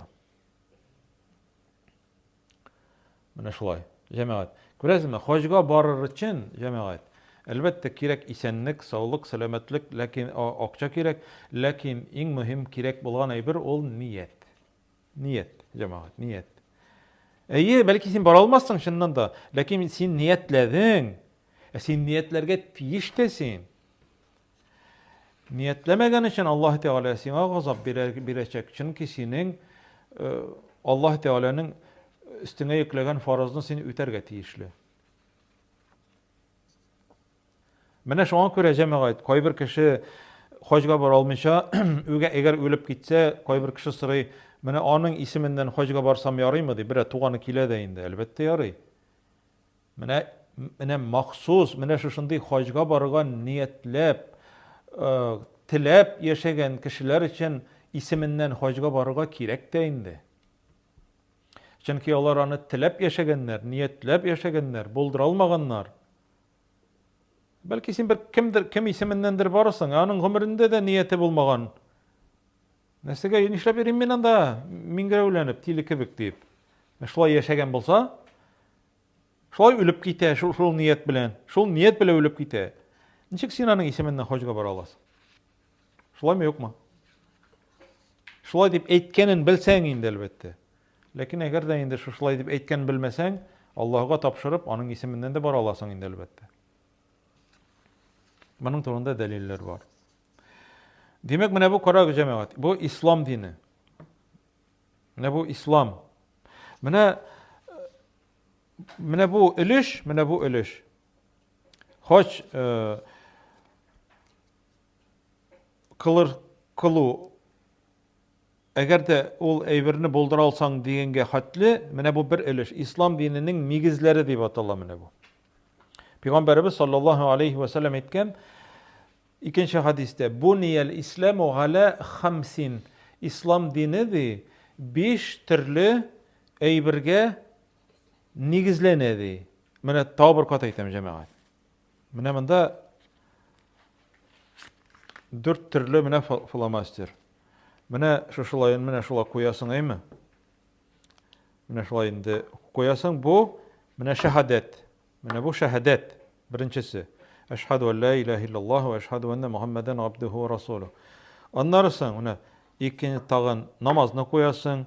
Менә шулай, җәмәгать. Күрәсезме, хаҗга барыр өчен, җәмәгать, әлбәттә, кирәк исәнлек, саулык, сәламәтлек, ләкин акча кирәк, ләкин иң мөһим кирәк булган әйбер ул ният. Ният, җәмәгать, ният. Әйе, бәлки син бара алмассың чыннан да, ләкин син ниятләдең. Ә син ниятләргә тиеш тә син. Ниятләмәгән өчен Аллаһ Тәгалә сиңа газап бирәчәк, чөнки синең э, Аллаһ Тәгаләнең өстеңә йөкләгән фарызны син үтәргә тиешле. Менә шуңа күрә җәмәгать, кайбер кеше хаҗга бара алмыйча, үгә әгәр үлеп китсә, кайбер кеше сорый, менә аның исеменнән хаҗга барсам ярыймы ди, берәр туганы килә дә инде, әлбәттә ярый. Менә, менә махсус, менә шушындый хаҗга барырга ниятләп, э, теләп яшәгән кешеләр өчен исеменнән хаҗга барырга кирәк тә инде. Чөнки алар аны теләп яшәгәннәр, ниятләп яшәгәннәр, булдыра алмаганнар. Бәлки син бер кемдер, кем исеменнәндер барасың, ә аның гомерендә дә нияте булмаган. Нәрсәгә, нишләп йөрим мин анда, миңгерәүләнеп, тиле кебек дип. Шулай яшәгән булса, Шулай үлеп китә, шул, шул ният белән. Шул ният белән үлеп китә. Ничек син аның исеменнән хаҗга бара аласың? Шулаймы, юкмы? Шулай дип әйткәнен белсәң инде, әлбәттә. Ләкин әгәр дә инде шушылай дип әйткәнен белмәсәң, Аллаһуга тапшырып, аның исеменнән дә бара аласың инде, әлбәттә. Моның турында дәлилләр бар. Димәк, менә бу карагыз, җәмәгать, бу ислам дине. Менә бу ислам. Менә менә бу өлеш, менә бу өлеш. Хаҗ э, кылыр кылу әгәр дә ул әйберне булдыра алсаң дигәнгә хәтле, менә бу бер өлеш. Ислам диненең нигезләре дип атала менә бу. Пәйгамбәребез саллаллаһу алейхи ва саллям әйткән икенче хадистә, "Буниял исламу галя хамсин." Ислам дине ди биш төрле әйбергә нигезләнә ди. Менә тагы бер кат әйтәм, җәмәгать. Менә монда дүрт төрле менә фломастер. Менә шушылаен менә шулай куясың, әйме? Менә шулай инде куясың. Бу менә шәһадәт. Менә бу шәһадәт беренчесе. Әшһәду ан ла илаһа иллаллаһ ва әшһәду анна Мухаммадан абдуху ва расулуһ. Аннары соң менә икенче тагын намазны куясың,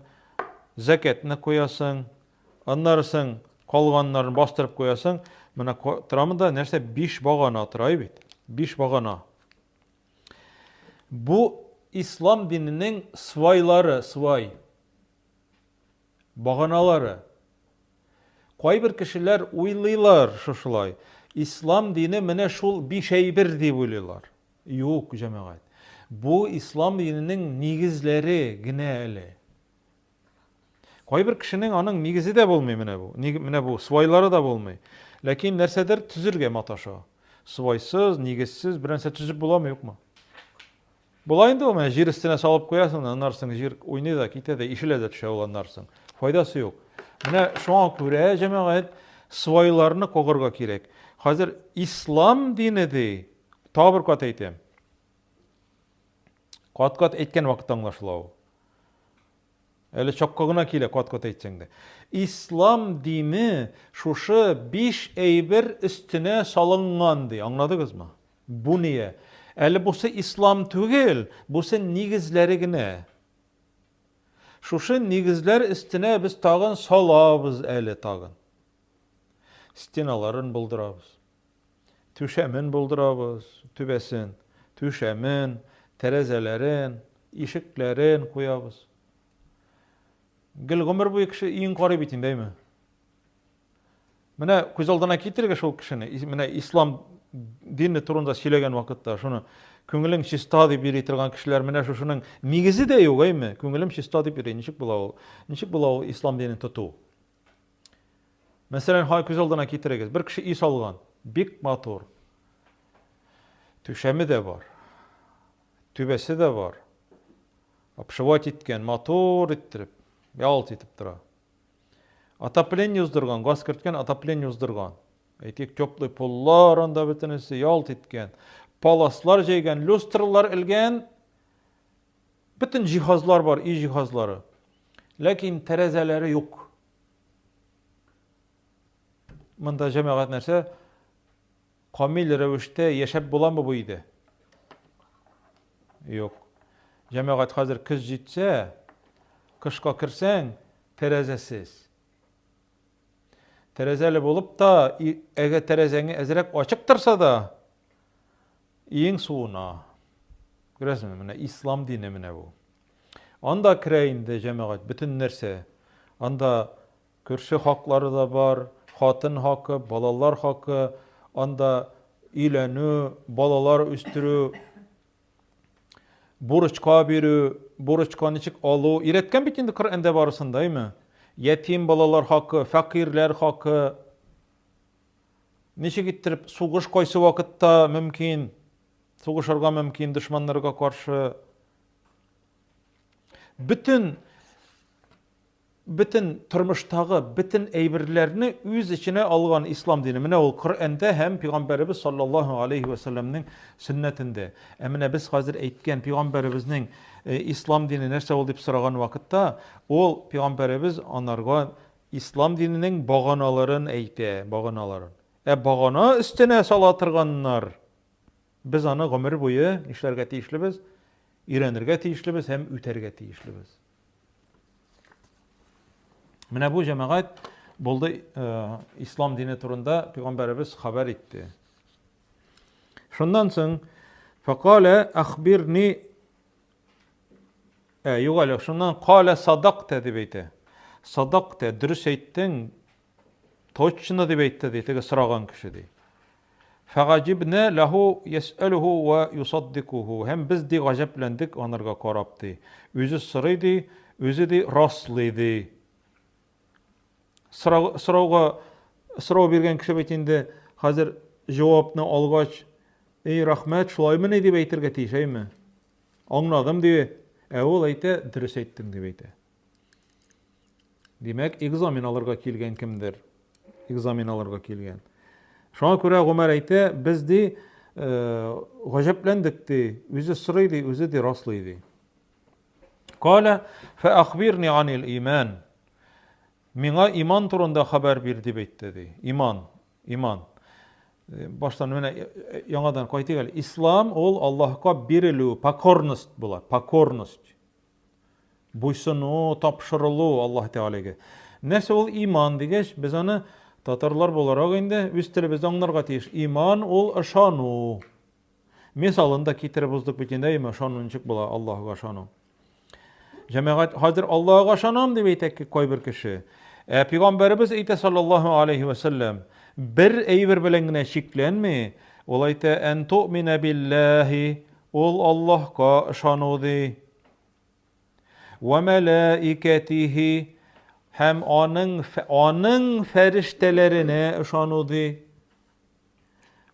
зәкәтне куясың, аннары соң калганнарын бастырып куясың. Менә тора монда нәрсә биш багана тора бит. Биш багана. Бу ислам диненең свайлары, свай. Баганалары. Кайбер кешеләр уйлыйлар шушылай. Ислам дине менә шул биш әйбер дип уйлыйлар. Юк, җәмәгать. Бу ислам диненең нигезләре генә әле. Кайбер кешенең аның нигезе дә булмый менә бу. Менә бу свайлары да булмый. Ләкин нәрсәдер төзергә маташа. Свайсыз, нигезсез бернәрсә төзеп буламы, юкмы? Була инде ул, менә җир өстенә салып куясың, аннан соң җир уйный да, китә дә, ишелә дә төшә ул аннан соң. Файдасы юк. Менә шуңа күрә, җәмәгать, свайларны кагарга кирәк. Хәзер ислам дине ди, тагы бер кат әйтәм. Кат-кат әйткән вакытта аңлашыла ул. Әле чакка гына килә кат-кат әйтсәң дә. Ислам дине шушы биш әйбер өстенә салынган ди. Аңладыгызмы? Бу ние? Әле бусы ислам түгел, бусы нигезләре генә. Шушы нигезләр өстенә без тагын салабыз әле тагын. Стеналарын булдырабыз. Түшәмен булдырабыз, түбәсен, түшәмен, тәрәзәләрен, ишекләрен куябыз. Гел гомер буе кеше өен карый бит инде, әйме? Менә күз алдына китерегез шул кешене. Менә ислам дине турында сөйләгән вакытта шуны күңелең чиста дип йөри торган кешеләр менә шушының нигезе дә юк, әйме? Күңелем чиста дип йөри. Ничек була ул? Ничек була ул ислам динен тоту? Мәсәлән, һай күз алдына китерегез. Бер кеше өй салган. Бик матур. Түшәме дә бар. Түбәсе дә бар. Обшивать иткән, матур иттереп, ялт итеп тора. Отопление уздырган, газ керткән, отопление уздырган. Әйтик, теплый поллар анда бөтенесе ялт иткән. Паласлар җәйгән, люстралар элгән. Бөтен җиһазлар бар, өй җиһазлары. Ләкин тәрәзәләре юк. Монда җәмәгать нәрсә? Камил рәвештә яшәп буламы бу өйдә? Юк. Җәмәгать хәзер көз җитсә, кышка керсәң, тәрәзәсез. Тәрәзәле булып та, әгәр тәрәзәңе әзрәк ачык торса да, Иң суына. Күрәсезме, менә ислам дине менә бу. Анда керә инде җәмәгать бөтен нәрсә. Анда күрше хаклары да бар, хатын хакы, балалар хакы, анда өйләнү, балалар үстерү, бурычка бирү, бурычка ничек алу. Өйрәткән бит инде Коръәндә барысын да, әйме? Ятим балалар хакы, фәкыйрьләр хакы. Ничек иттереп сугыш кайсы вакытта мөмкин? Сугышырга мөмкин дошманнарга каршы. Бөтен бөтен тормыштагы бөтен әйберләрне үз эченә алган ислам дине. Менә ул Коръәндә һәм пәйгамбәребез саллаллаһу алейхи ва сәлләмнең сөннәтендә. Ә менә без хәзер әйткән пәйгамбәребезнең э, ислам дине нәрсә ул дип сораган вакытта, ул пәйгамбәребез анарга Ислам диненең баганаларын әйтә, баганаларын. Ә багана өстенә сала торганнар, без аны гомер буе нишләргә тиешлебез? Өйрәнергә тиешлебез һәм үтәргә тиешлебез. Менә бу җәмәгать булды э, ислам дине турында пәйгамбәребез хәбәр итте. Шуннан соң фәкалә әхбирни Ә, юк әле, шуннан калә садакта дип әйтә. Садакта, дөрес әйттең, точно дип әйтте ди, теге сораган кеше ди. Фәгаҗибнә ләһу ясәлүһу ва юсаддикуху. Һәм без ди гаҗәпләндек анарга карап ди. Үзе сорый ди, үзе ди раслый ди. Сорау, сорауга сорау биргән кеше бит инде хәзер җавапны алгач, эй, рәхмәт, шулаймыни дип әйтергә тиеш, әйме? Аңладым ди. Ә ул әйтә, дөрес әйттең дип әйтә. Димәк, экзамен алырга килгән кемдер? Экзамен алырга килгән. Шуңа күрә Гомәр әйтә, без ди, э, гаҗәпләндек ди, үзе сорый ди, үзе ди раслый ди. Каля фә ахбирни анил иман. Миңа иман турында хәбәр бир дип әйтте ди. Иман, иман. Э, баштан менә э, э, яңадан кайтыйк әле. Ислам ул Аллаһка бирелү, покорность була, покорность. Буйсыну, тапшырылу Аллаһ Тәгаләгә. Нәрсә ул иман дигәч, без аны татарлар буларак инде үз телебездә аңларга тиеш. Иман ул ышану. Мисалын да китереп уздык бит инде, әйме, ышану ничек була, Аллаһыга ышану. Җәмәгать, хәзер Аллаһыга ышанам дип әйтә кайбер кеше. Ә пәйгамбәребез әйтә саллаллаһу алейхи ва сәлләм, бер әйбер белән генә чикләнми, ул әйтә, ән ту'мина биллаһи, ул Аллаһка ышану ди. Ва мәләикәтихи, һәм аның аның фәрештәләренә ышану ди.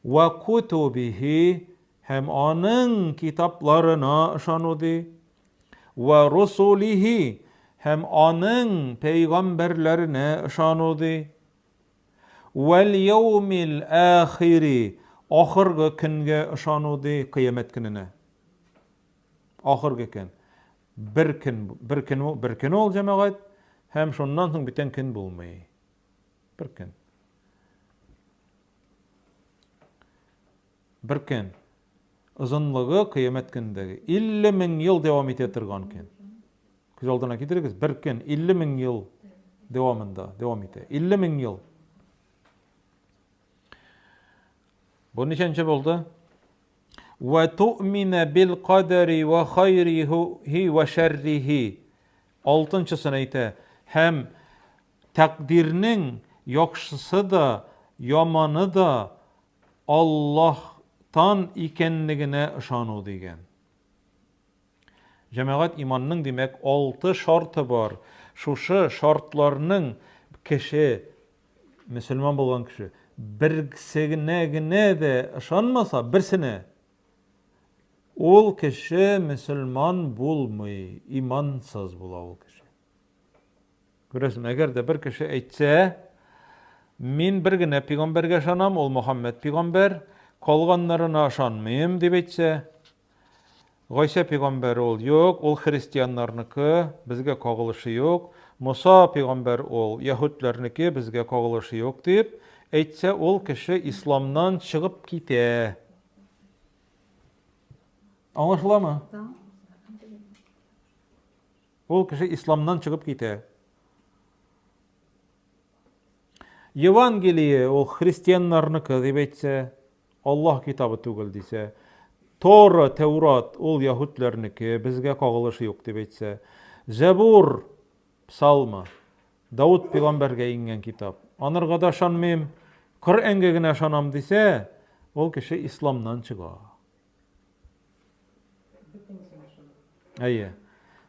Вә кутубихи, һәм аның китапларына ышану ди. Вә русулихи, һәм аның пәйгамбәрләренә ышану ди. Вәл яумил ахири, ахыргы көнгә ышану ди, кыямәт көненә. Ахыргы көн. Бер көн, бер көн, бер көн ул җәмәгать, һәм шуннан соң бүтән көн булмый. Бер көн. Бер көн. Озынлыгы кыямәт көнендәге 50 мең ел дәвам итә торган көн. Күз алдына китерегез, бер көн 50 мең ел дәвамында дәвам итә. 50 мең ел. Бу ничәнче булды? Ва ту'мина бил кадәри ва хайрихи ва шәррихи. Алтынчысын әйтә. Һәм Тәкъдирнең яхшысы да, яманы да Аллаһтан икәнлегенә ышану дигән. Җәмәгать иманның, димәк, алты шарты бар. Шушы шартларның кеше, мөселман булган кеше, берсенә генә дә ышанмаса, берсенә, ул кеше мөселман булмый, имансыз була ул кеше. Күрәсең, әгәр дә бер кеше әйтсә, мин бер генә пигамбәргә ышанам, ул Мөхәммәд пигамбәр, калганнарына ышанмыйм, дип әйтсә, Гайсә пигамбәр ул юк, ул христианнарныкы, безгә кагылышы юк. Муса пигамбәр ул яһүдләрнеке, безгә кагылышы юк дип әйтсә, ул кеше исламнан чыгып китә. Аңлашыламы? Ул кеше исламнан чыгып китә. Евангелие ул христианнарныкы дип әйтсә, Аллаһ китабы түгел дисә, Тора, Тәурат ул яһүдләрнеке, безгә кагылышы юк дип әйтсә, Зәбур, Псалма, Давыт пәйгамбәргә иңгән китап, анарга да ышанмыйм, Коръәнгә генә ышанам дисә, ул кеше исламнан чыга. Әйе.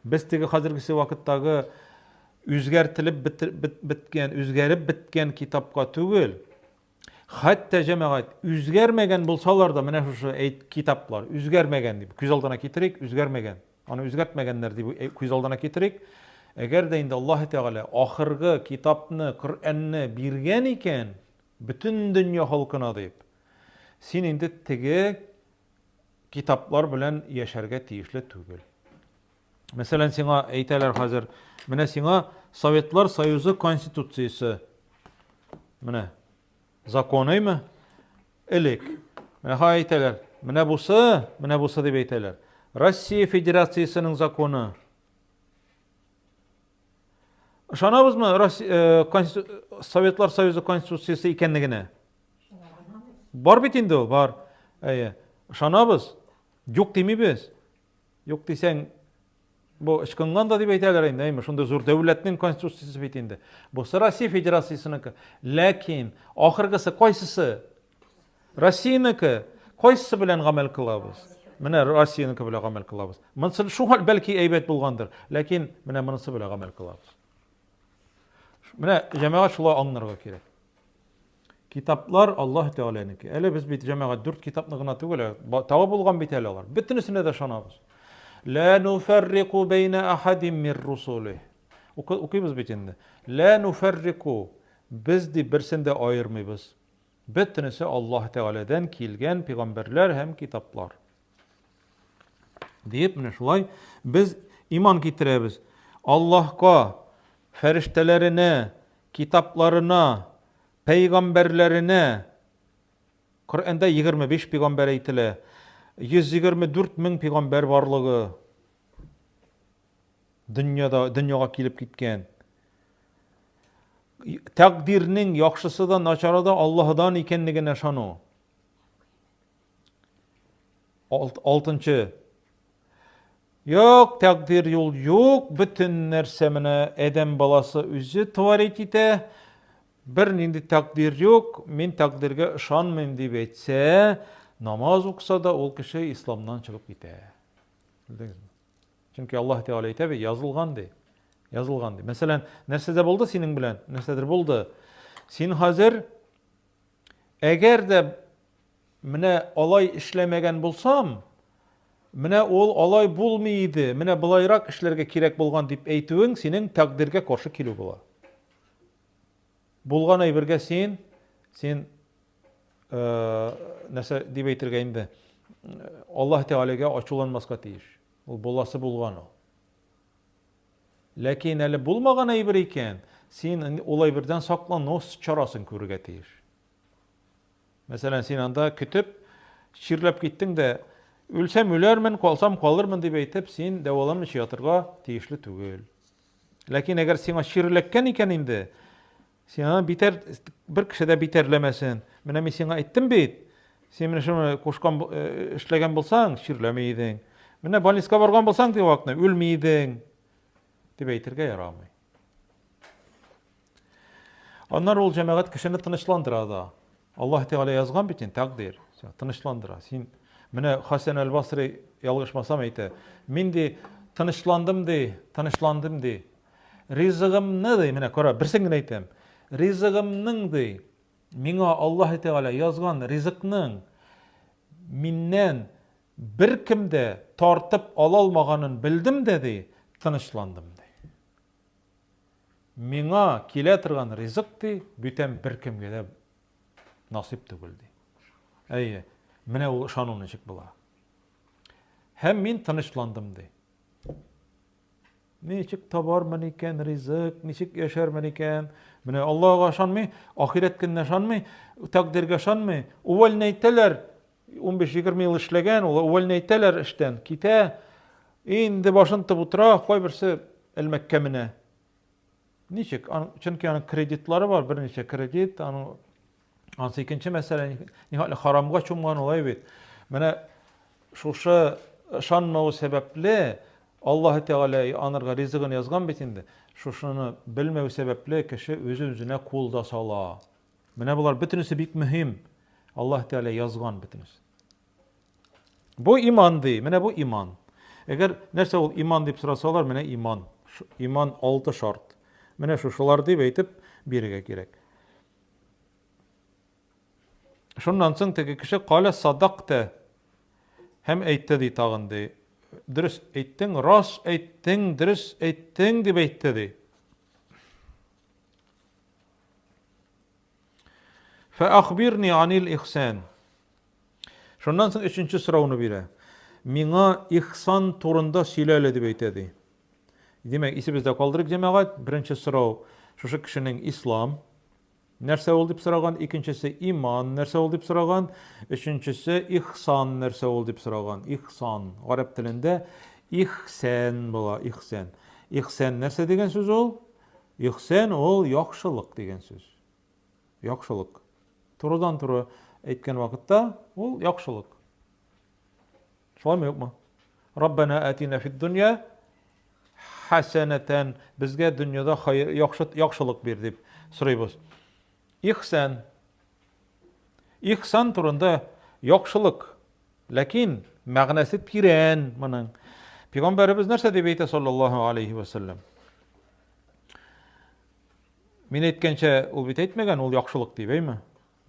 Без теге хәзергесе вакыттагы үзгәртелеп беткән, үзгәреп беткән китапка түгел, хәтта җәмәгать үзгәрмәгән булсалар да, менә шушы әйт китаплар үзгәрмәгән дип күз алдына китерик, үзгәрмәгән. Аны үзгәртмәгәннәр дип күз алдына китерик. Әгәр дә инде Аллаһ Тәгалә ахыргы китапны, Коръәнне биргән икән, бөтен дөнья халкына дип, син инде теге китаплар белән яшәргә тиешле түгел. Мәсәлән, сиңа әйтәләр хәзер, менә сиңа Советлар Союзы Конституциясе. Менә законыймы? Элек. Менә ха әйтәләр, менә бусы, менә бусы дип әйтәләр. Россия Федерациясенең законы. Ышанабызмы Россия, э, Советлар Союзы Конституциясе икәнлегенә? Бар бит инде ул, бар. Әйе. Ышанабыз. Юк димибез. Юк дисәң, бу ычкынган да дип әйтәләр инде, әйме, шундый зур дәүләтнең конституциясе бит инде. Бусы Россия Федерациясенеке. Ләкин ахыргысы кайсысы? Россиянеке. Кайсысы белән гамәл кылабыз? Менә Россиянеке белән гамәл кылабыз. Монысы шуңа бәлки әйбәт булгандыр, ләкин менә монысы белән гамәл кылабыз. Менә җәмәгать шулай аңларга кирәк. Китаплар Аллаһ Тәгаләнеке. Әле без бит җәмәгать дүрт китапны гына түгел, ә тагы булган бит әле алар. Бөтенесенә дә ышанабыз. Ла нуфаррику бәйнә ахадин мир русули. Укыйбыз бит инде. Ла нуфаррику. Без ди берсен дә аермыйбыз. Бөтенесе Аллаһ Тәгаләдән килгән пәйгамбәрләр һәм китаплар. Диеп, менә шулай без иман китерәбез. Аллаһка, фәрештәләренә, китапларына, пәйгамбәрләренә. Коръәндә 25 пәйгамбәр әйтелә. 124 мең пәйгамбәр барлыгы дөньяда дөньяга килеп киткән. Тәкъдирнең яхшысы да, начары да Аллаһыдан икәнлегенә ышану. Алтынчы. Юк, тәкъдир юл юк, бөтен нәрсә менә адәм баласы үзе творить итә. Бер нинди тәкъдир юк, мин тәкъдиргә ышанмыйм дип әйтсә, намаз укыса да ул кеше исламнан чыгып китә. Белдегезме? Чөнки Аллаһ Тәгалә әйтә бит, язылган ди. Язылган ди. Мәсәлән, нәрсә дә булды синең белән? Нәрсәдер булды. Син хәзер әгәр дә Менә алай эшләмәгән булсам, менә ул алай булмый иде, менә болайрак эшләргә кирәк булган дип әйтүең синең тәкъдиргә каршы килү була. Булган әйбергә син, син э, нәрсә дип әйтергә инде, Аллаһ Тәгаләгә ачуланмаска тиеш. Ул буласы булган ул. Ләкин әле булмаган әйбер икән, син ул әйбердән саклану чарасын күрергә тиеш. Мәсәлән, син анда көтеп, чирләп киттең дә, үлсәм үләрмен, калсам калырмын дип әйтеп, син дәваланмыйча ятырга тиешле түгел. Ләкин әгәр сиңа чир эләккән икән инде, син аны битәр, бер кеше дә битәрләмәсен. Менә мин сиңа әйттем бит, син менә шуны кушкан, э, эшләгән булсаң, чирләми идең. Менә больницага барган булсаң, дип вакытны, үлми идең, дип әйтергә ярамый. Аннары ул җәмәгать кешене тынычландыра да. Аллаһ Тәгалә язган бит инде тәкъдир. Тынычландыра. Син менә Хасан әл-Басри ялгышмасам әйтә. Мин ди тынычландым ди, тынычландым ди. Ризыгымны ди, менә кара, берсен генә әйтәм. Ризыгымның ди, миңа Аллаһ Тәгалә язган ризыкның миннән беркем дә тартып ала алмаганын белдем дә ди, тынычландым ди. Миңа килә торган ризык, ди, бүтән беркемгә дә насыйп түгел, ди. Әйе, менә ул ышану ничек була. Һәм мин тынычландым, ди. Ничек табармын икән ризык, ничек яшәрмен икән? Менә Аллаһыга ышанмый, ахирәт көненә ышанмый, тәкъдиргә ышанмый. Увольнять итәләр, 15-20 ел эшләгән, ул увольнять итәләр эштән, китә. Инде башын тотып утыра, кайберсе элмәккә менә. Ничек? Чөнки аның кредитлары бар, берничә кредит, аның анысы икенче мәсьәлә, нихәтле харамга чумган улай бит. Менә шушы ышанмау сәбәпле Аллаһ Тәгалә анырга ризыгын язган бит инде. Шушыны белмәү сәбәпле кеше үзе-үзенә кул да сала. Менә болар бөтенесе бик мөһим. Аллаһ Тәгалә язган бөтенесе. Бу иман ди, менә бу иман. Әгәр нәрсә ул иман дип сорасалар, менә иман. Иман алты шарт. Менә шушылар дип әйтеп бирергә кирәк. Шуннан соң теге кеше каля садакта һәм әйтте ди тагын ди. Дөрес әйттең, рас әйттең, дөрес әйттең дип әйтте ди. Фәахбирни анил ихсан. Шуннан соң өченче сорауны бирә. Миңа ихсан турында сөйлә әле дип әйтә ди. Димәк, исебездә калдырыйк, җәмәгать. Беренче сорау шушы кешенең ислам нәрсә ул дип сораган, икенчесе иман нәрсә ул дип сораган, өченчесе ихсан нәрсә ул дип сораган. Ихсан гарәп телендә ихсән була, ихсән. Ихсән нәрсә дигән сүз ул? Ихсән ул яхшылык дигән сүз. Яхшылык. Турыдан-туры әйткән вакытта ул яхшылык. Шулаймы, юкмы? Раббана атина фид дөнья хәсәнәтән, безгә дөньяда хайр, яхшы, яхшылык бир дип сорыйбыз. Ихсан. Ихсан турында яхшылык. Ләкин мәгънәсе тирән моның. Пәйгамбәребез нәрсә дип әйтә саллаллаһу алейхи ва саллям? Мин әйткәнчә, ул бит әйтмәгән, ул яхшылык дип, әйме?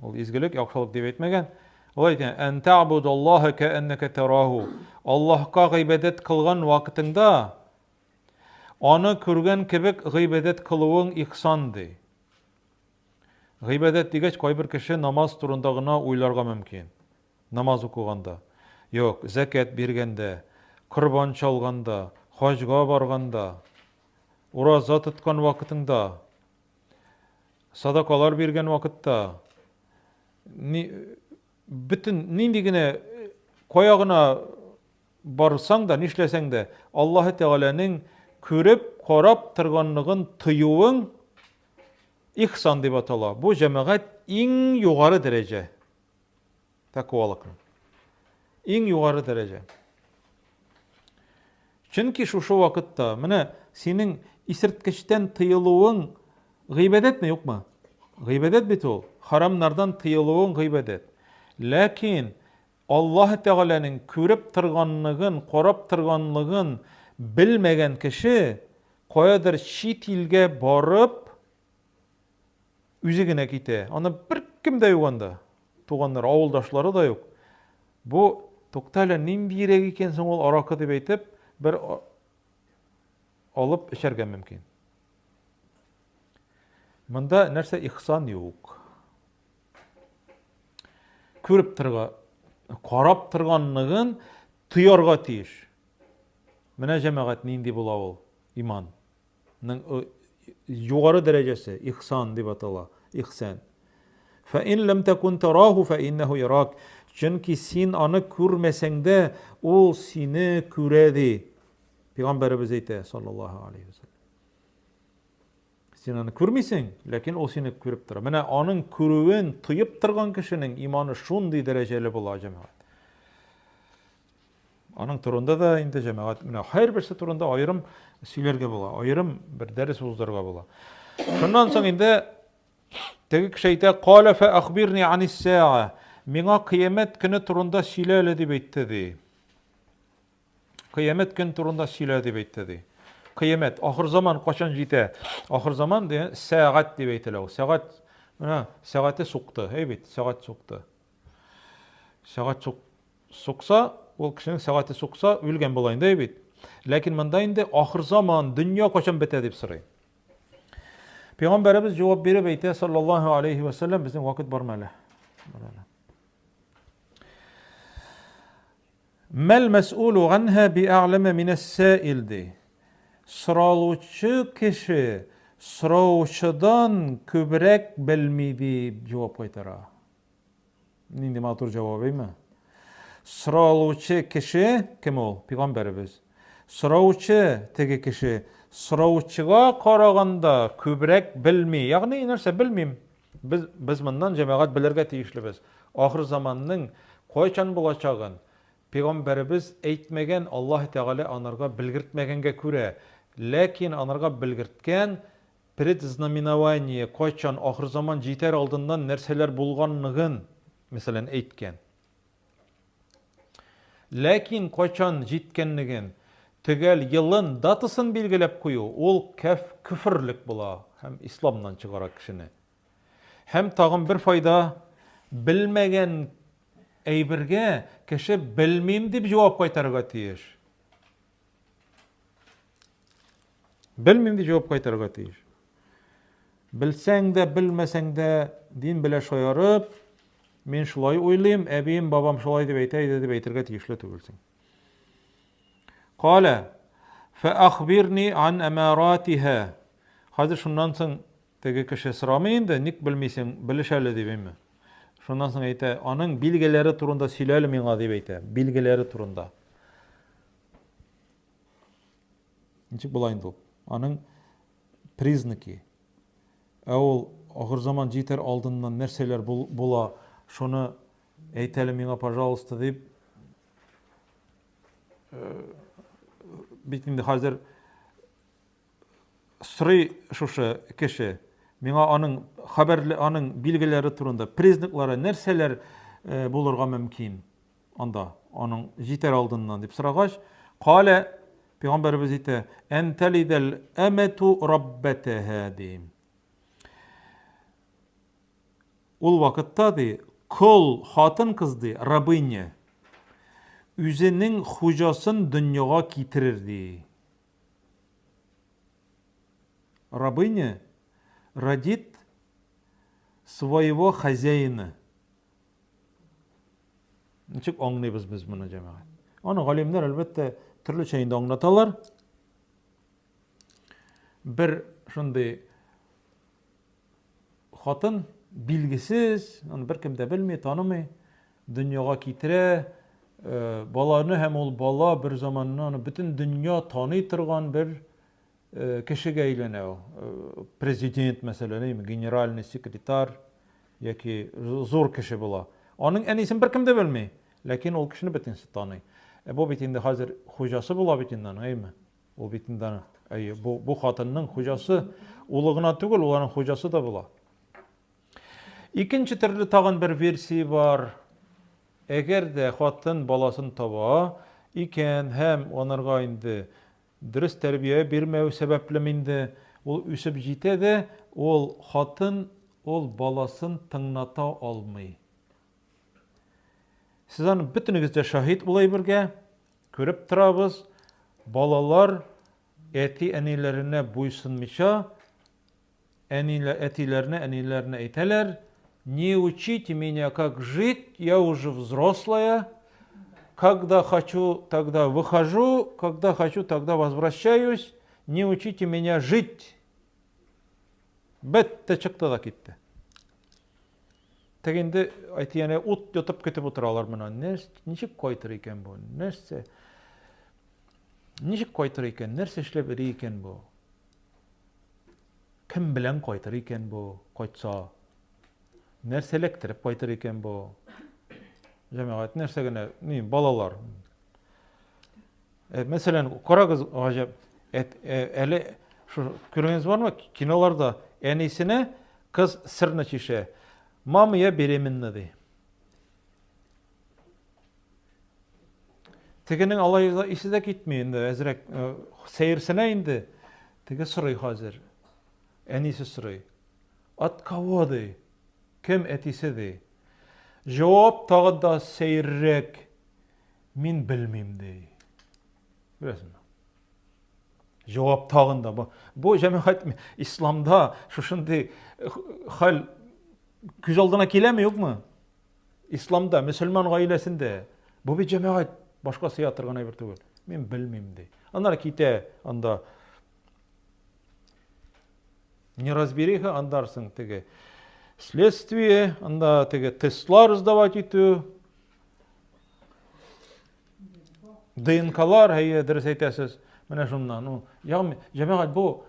Ул изгелек, яхшылык дип әйтмәгән. Ул әйткән, "Ән та'будаллаһа кәәннәкә тараһу." Аллаһка гыйбадәт кылган вакытыңда аны күргән кебек гыйбадәт кылуың ихсан ди. Гыйбадәт дигәч, кайбер кеше намаз турында гына уйларга мөмкин. Намаз укыганда. Юк, зәкят биргәндә, корбан чалганда, хаҗга барганда, ураза тоткан вакытыңда, садакалар биргән вакытта, ни, бөтен нинди генә кая гына барсаң да, нишләсәң дә, Аллаһы Тәгаләнең күреп, карап торганлыгын тоюың ихсан дип атала. Бу җәмәгать иң югары дәрәҗә. Тәкъвалыкның. Иң югары дәрәҗә. Чөнки шушы вакытта менә синең исерткечтән тыелуың гыйбадәтме, юкмы? Гыйбадәт бит ул. Харамнардан тыелуың гыйбадәт. Ләкин Аллаһ Тәгаләнең күреп торганлыгын, карап торганлыгын белмәгән кеше каядыр чит илгә барып Үзе генә китә. Аны беркем дә юк анда. Туганнар, авылдашлары да юк. Бу, тукта әле, ниндиерәк икән соң ул аракы дип әйтеп, бер алып эчәргә мөмкин. Монда нәрсә ихсан юк. Күреп торга, карап торганлыгын тоярга тиеш. Менә җәмәгать нинди була ул иман. Ның югары дәрәҗәсе ихсан дип атала. Ихсан. Фә ин ләм тәкун тараху фә иннәһу ярак. Чөнки син аны күрмәсәң дә, ул сине күрә ди. Пәйгамбәребез әйтә, саллаллаһу алейхи вәсәлләм. Син аны күрмисең, ләкин ул сине күреп тора. Менә аның күрүен тоеп торган кешенең иманы шундый дәрәҗәле була, җәмәгать. Аның турында да инде җәмәгать менә һәрберсе турында аерым сөйләргә була, аерым бер дәрес уздырырга була. Шуннан соң инде теге кеше әйтә, "Кала фа ахбирни анис саа." Миңа кыямәт көне турында сөйлә әле дип әйтте ди. Кыямәт көн турында сөйлә дип әйтте ди. Кыямәт, ахыр заман качан җитә? Ахыр заман дигән сәгать дип әйтелә ул. Сәгать менә сәгате сукты, әй бит, сәгать сукты. Сәгать сук Сукса, ул кешенең сәгате сукса, үлгән була инде бит. Ләкин монда инде ахыр заман, дөнья кайчан бетә дип сорый. Пәйгамбәребез җавап биреп әйтә, саллаллаһу алейхи ва саллям, безнең вакыт бармы әле? Бар әле. Мәл мәс'улу ганһа би'әгъләмә минәс-саил ди. Соралучы кеше сораучыдан күбрәк белми дип җавап кайтара. Нинди матур җавап, әйме? Соралучы кеше кем ул? Пәйгамбәребез. Сораучы теге кеше сораучыга караганда күбрәк белми. Ягъни нәрсә белмим. Без без моннан җәмәгать белергә тиешлебез. Ахыр заманның кайчан булачагын пәйгамбәребез әйтмәгән, Аллаһ Тәгалә анарга белгертмәгәнгә күрә, ләкин анарга белгерткән Предзнаменование, кайчан, ахырзаман җитәр алдыннан нәрсәләр булганлыгын, мәсәлән, әйткән. Ләкин кайчан җиткәнлеген, төгәл елын, датасын билгеләп кую, ул кәф, көферлек була һәм исламнан чыгара кешене. Һәм тагын бер файда, белмәгән әйбергә кеше белмим дип җавап кайтарырга тиеш. Белмим дип җавап кайтарырга тиеш. Белсәң дә, белмәсәң дә, дин белә шаярып, мин шулай уйлыйм, әбием, бабам шулай дип әйтә иде дип әйтергә тиешле түгелсең. Калә, фә ахбирни ан амаратиха. Хәзер шуннан соң теге кеше сорамый инде, ник белмисең, белеш әле дип әйме. Шуннан соң әйтә, аның билгеләре турында сөйлә әле миңа дип әйтә, билгеләре турында. Ничек була инде ул? Аның признаки. Ә ул ахыр заман җитәр алдыннан нәрсәләр була, шуны әйт әле миңа, пожалуйста, дип. бит инде хәзер сорый шушы кеше, миңа аның хәбәрле, аның билгеләре турында, признаклары нәрсәләр булырга мөмкин анда, аның җитәр алдыннан дип сорагач, калә пәйгамбәребез әйтә, ән талидәл әмәту раббатаһа ди. Ул вакытта ди, кол хатын-кыз ди, рабыня, үзенең хуҗасын дөньяга китерер ди. Рабыня родит своего хозяина. Ничек аңлыйбыз без моны, җәмәгать? Аны галимнәр, әлбәттә, төрлечә инде аңлаталар. Бер шундый Хатын билгесез, аны беркем дә белми, танымый, дөньяга китерә э, баланы һәм ул бала бер заманны аны бөтен дөнья таный торган бер э, кешегә әйләнә ул. Э, президент, мәсәлән, генеральный секретарь яки зур кеше була. Аның әнисен беркем дә белми, ләкин ул кешене бөтенесе таный. Ә бу бит инде хәзер хуҗасы була бит инде аның, әйме? Ул бит инде аның, әйе, бу, бу хатынның хуҗасы, улы гына түгел, ул аның хуҗасы да була. Икенче төрле тагын бер версия бар. Әгәр дә хатын баласын таба икән һәм анарга инде дөрес тәрбия бирмәү сәбәплеме инде, ул үсеп җитә дә, ул хатын ул баласын тыңлата алмый. Сез аны бөтенегез дә шаһит ул әйбергә. Күреп торабыз, балалар әти-әниләренә буйсынмыйча, әниләр, әтиләренә, әниләренә әйтәләр, не учите меня, как жить, я уже взрослая, когда хочу, тогда выхожу, когда хочу, тогда возвращаюсь, не учите меня жить. Бетте, чыкты да китте. Теге инде әти-әнә ут йотып көтеп утыралар моны. Ничек кайтыр икән бу? Нәрсә? Ничек кайтыр икән? Нәрсә эшләп йөри икән бу? Кем белән кайтыр икән бу? Кайтса. Нәрсә эләктереп кайтыр икән бу? Җәмәгать, нәрсә генә, ни, балалар. Э, мәсәлән, карагыз, гаҗәп, э, әле шу күргәнегез бармы? Киноларда әнисенә кыз сырны чишә. Мама, я беременна ди. Тегенең алай исе дә китми инде, әзрәк э, сәерсенә инде. Теге сорый хәзер. Әнисе сорый. От кого ди? Кем әтисе ди? Җавап тагы да сәеррәк. Мин белмим, ди. Беләсеңме? Җавап тагын да бу. Бу җәмәгать исламда шушындый хәл күз алдына киләме, юкмы? Исламда, мөселман гаиләсендә бу бит җәмәгать башка сыя торган әйбер түгел. Мин белмим, ди. Аннары китә анда неразбериха, андарсың теге следствие, анда теге тестлар сдавать итү, ДНКлар, әйе, дөрес әйтәсез. Менә шуннан. Ну, ягъни, җәмәгать бу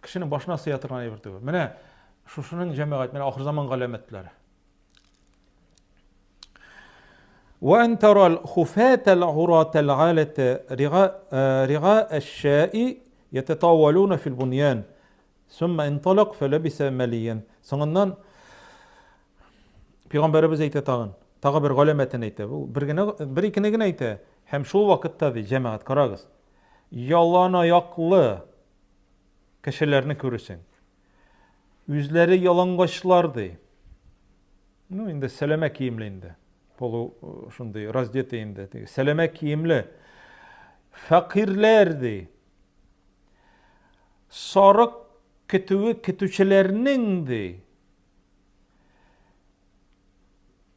кешенең башына сыя торган әйбер түгел. Менә шушының җәмәгать, менә ахыр заман галәмәтләре. Ва ан тара ал-хуфата ал-урата ал-алата рига аш-шаи ятатавалуна фил буньян. Сумма инталак фәләбисә мәлиян. Соңыннан Пәйгамбәребез әйтә тагын, тагы бер галәмәтен әйтә. Бу бер генә, бер икене генә әйтә. Һәм шул вакытта ди, җәмәгать, карагыз. Ялан аяклы кешеләрне күрерсең. Үзләре ялангачлар ди. Ну, инде сәләмә киемле инде. Полу э, шундый раздетый инде. Сәләмә киемле. Фәкыйрьләр ди. Сарык көтүе көтүчеләрнең ди.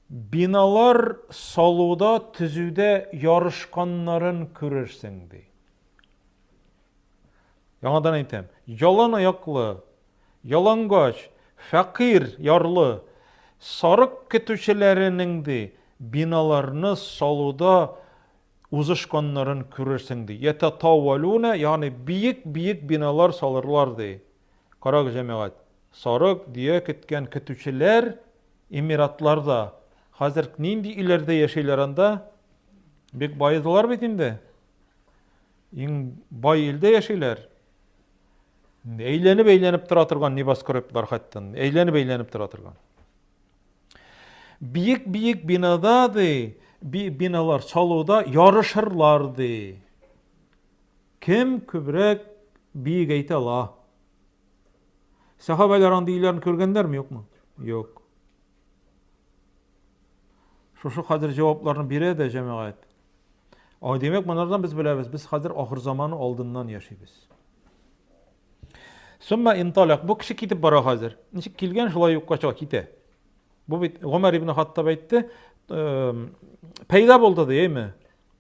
Биналар салуда, төзүдә ярышканнарын күрерсең, ди. Яңадан әйтәм, ялан аяклы, ялангач, фәкыйрь, ярлы, сарык көтүчеләренең, ди, биналарны салуда узышканнарын күрерсең, ди. Ятатавалуна, ягъни биек-биек биналар салырлар, ди. Карагыз, җәмәгать, сарык, дөя көткән көтүчеләр Эмиратларда хәзер нинди өйләрдә яшиләр анда? Бик баедылар бит инде. Иң бай илдә яшиләр. Әйләнеп-әйләнеп тора торган небоскреблар хәтта. Әйләнеп-әйләнеп тора торган. Биек-биек бинада ди, биналар салуда ярышырлар ди. Кем күбрәк биек әйтә ала? Сәхабәләр андый өйләрне күргәннәрме, юкмы? Юк. Шушы хәзер җавапларны бирә дә җәмәгать. А димәк, монардан без беләбез, без хәзер ахыр заманы алдыннан яшибез. Сумма инталак. Бу кеше китеп бара хәзер. Ничек килгән, шулай юкка чыга, китә. Бу бит Гомәр ибн Хаттаб әйтте, пәйда булды ди, әйме?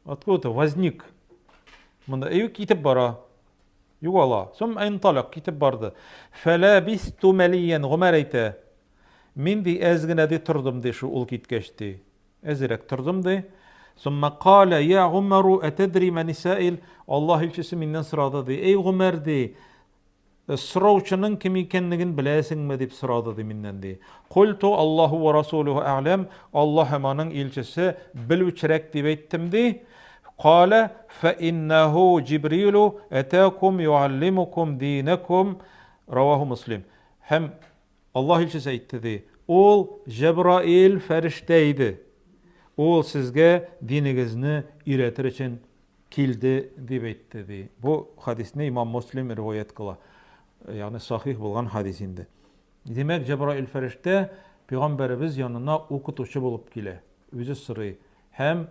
Откуда-то возник. Монда әйе китеп бара. Югала. Сумма инталак китеп барды. Фәләбисту мәлиян Гомәр әйтә. Мин ди әз генә ди тордым ди шу ул киткәч ди. Әзрәк тордым ди. Сумма каля я Гумару атадри мани саил? Аллаһ илчесе миннән сорады ди. Эй Гумар ди, сораучының кем икәнлеген беләсеңме дип сорады ди миннән ди. Культу Аллаһу ва расулуху а'лам. Аллаһ һәм аның илчесе белүчерәк дип әйттем ди. Каля фа иннаху Җибрилу атакум юаллимукум динакум. Раваху Муслим. Һәм Аллаһ илчесе әйтте, ди, Ул Җәбраил фәрештә иде. Ул сезгә динегезне өйрәтер өчен килде, дип әйтте, ди. Бу хадисне имам Муслим риваять кыла. Ягъни сахих булган хадис инде. Димәк, Җәбраил фәрештә пәйгамбәребез янына укытучы булып килә. Үзе сорый. Һәм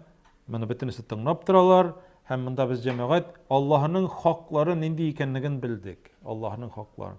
моны бөтенесе тыңлап торалар. Һәм монда без җәмәгать Аллаһының хаклары нинди икәнлеген белдек. Аллаһының хаклары.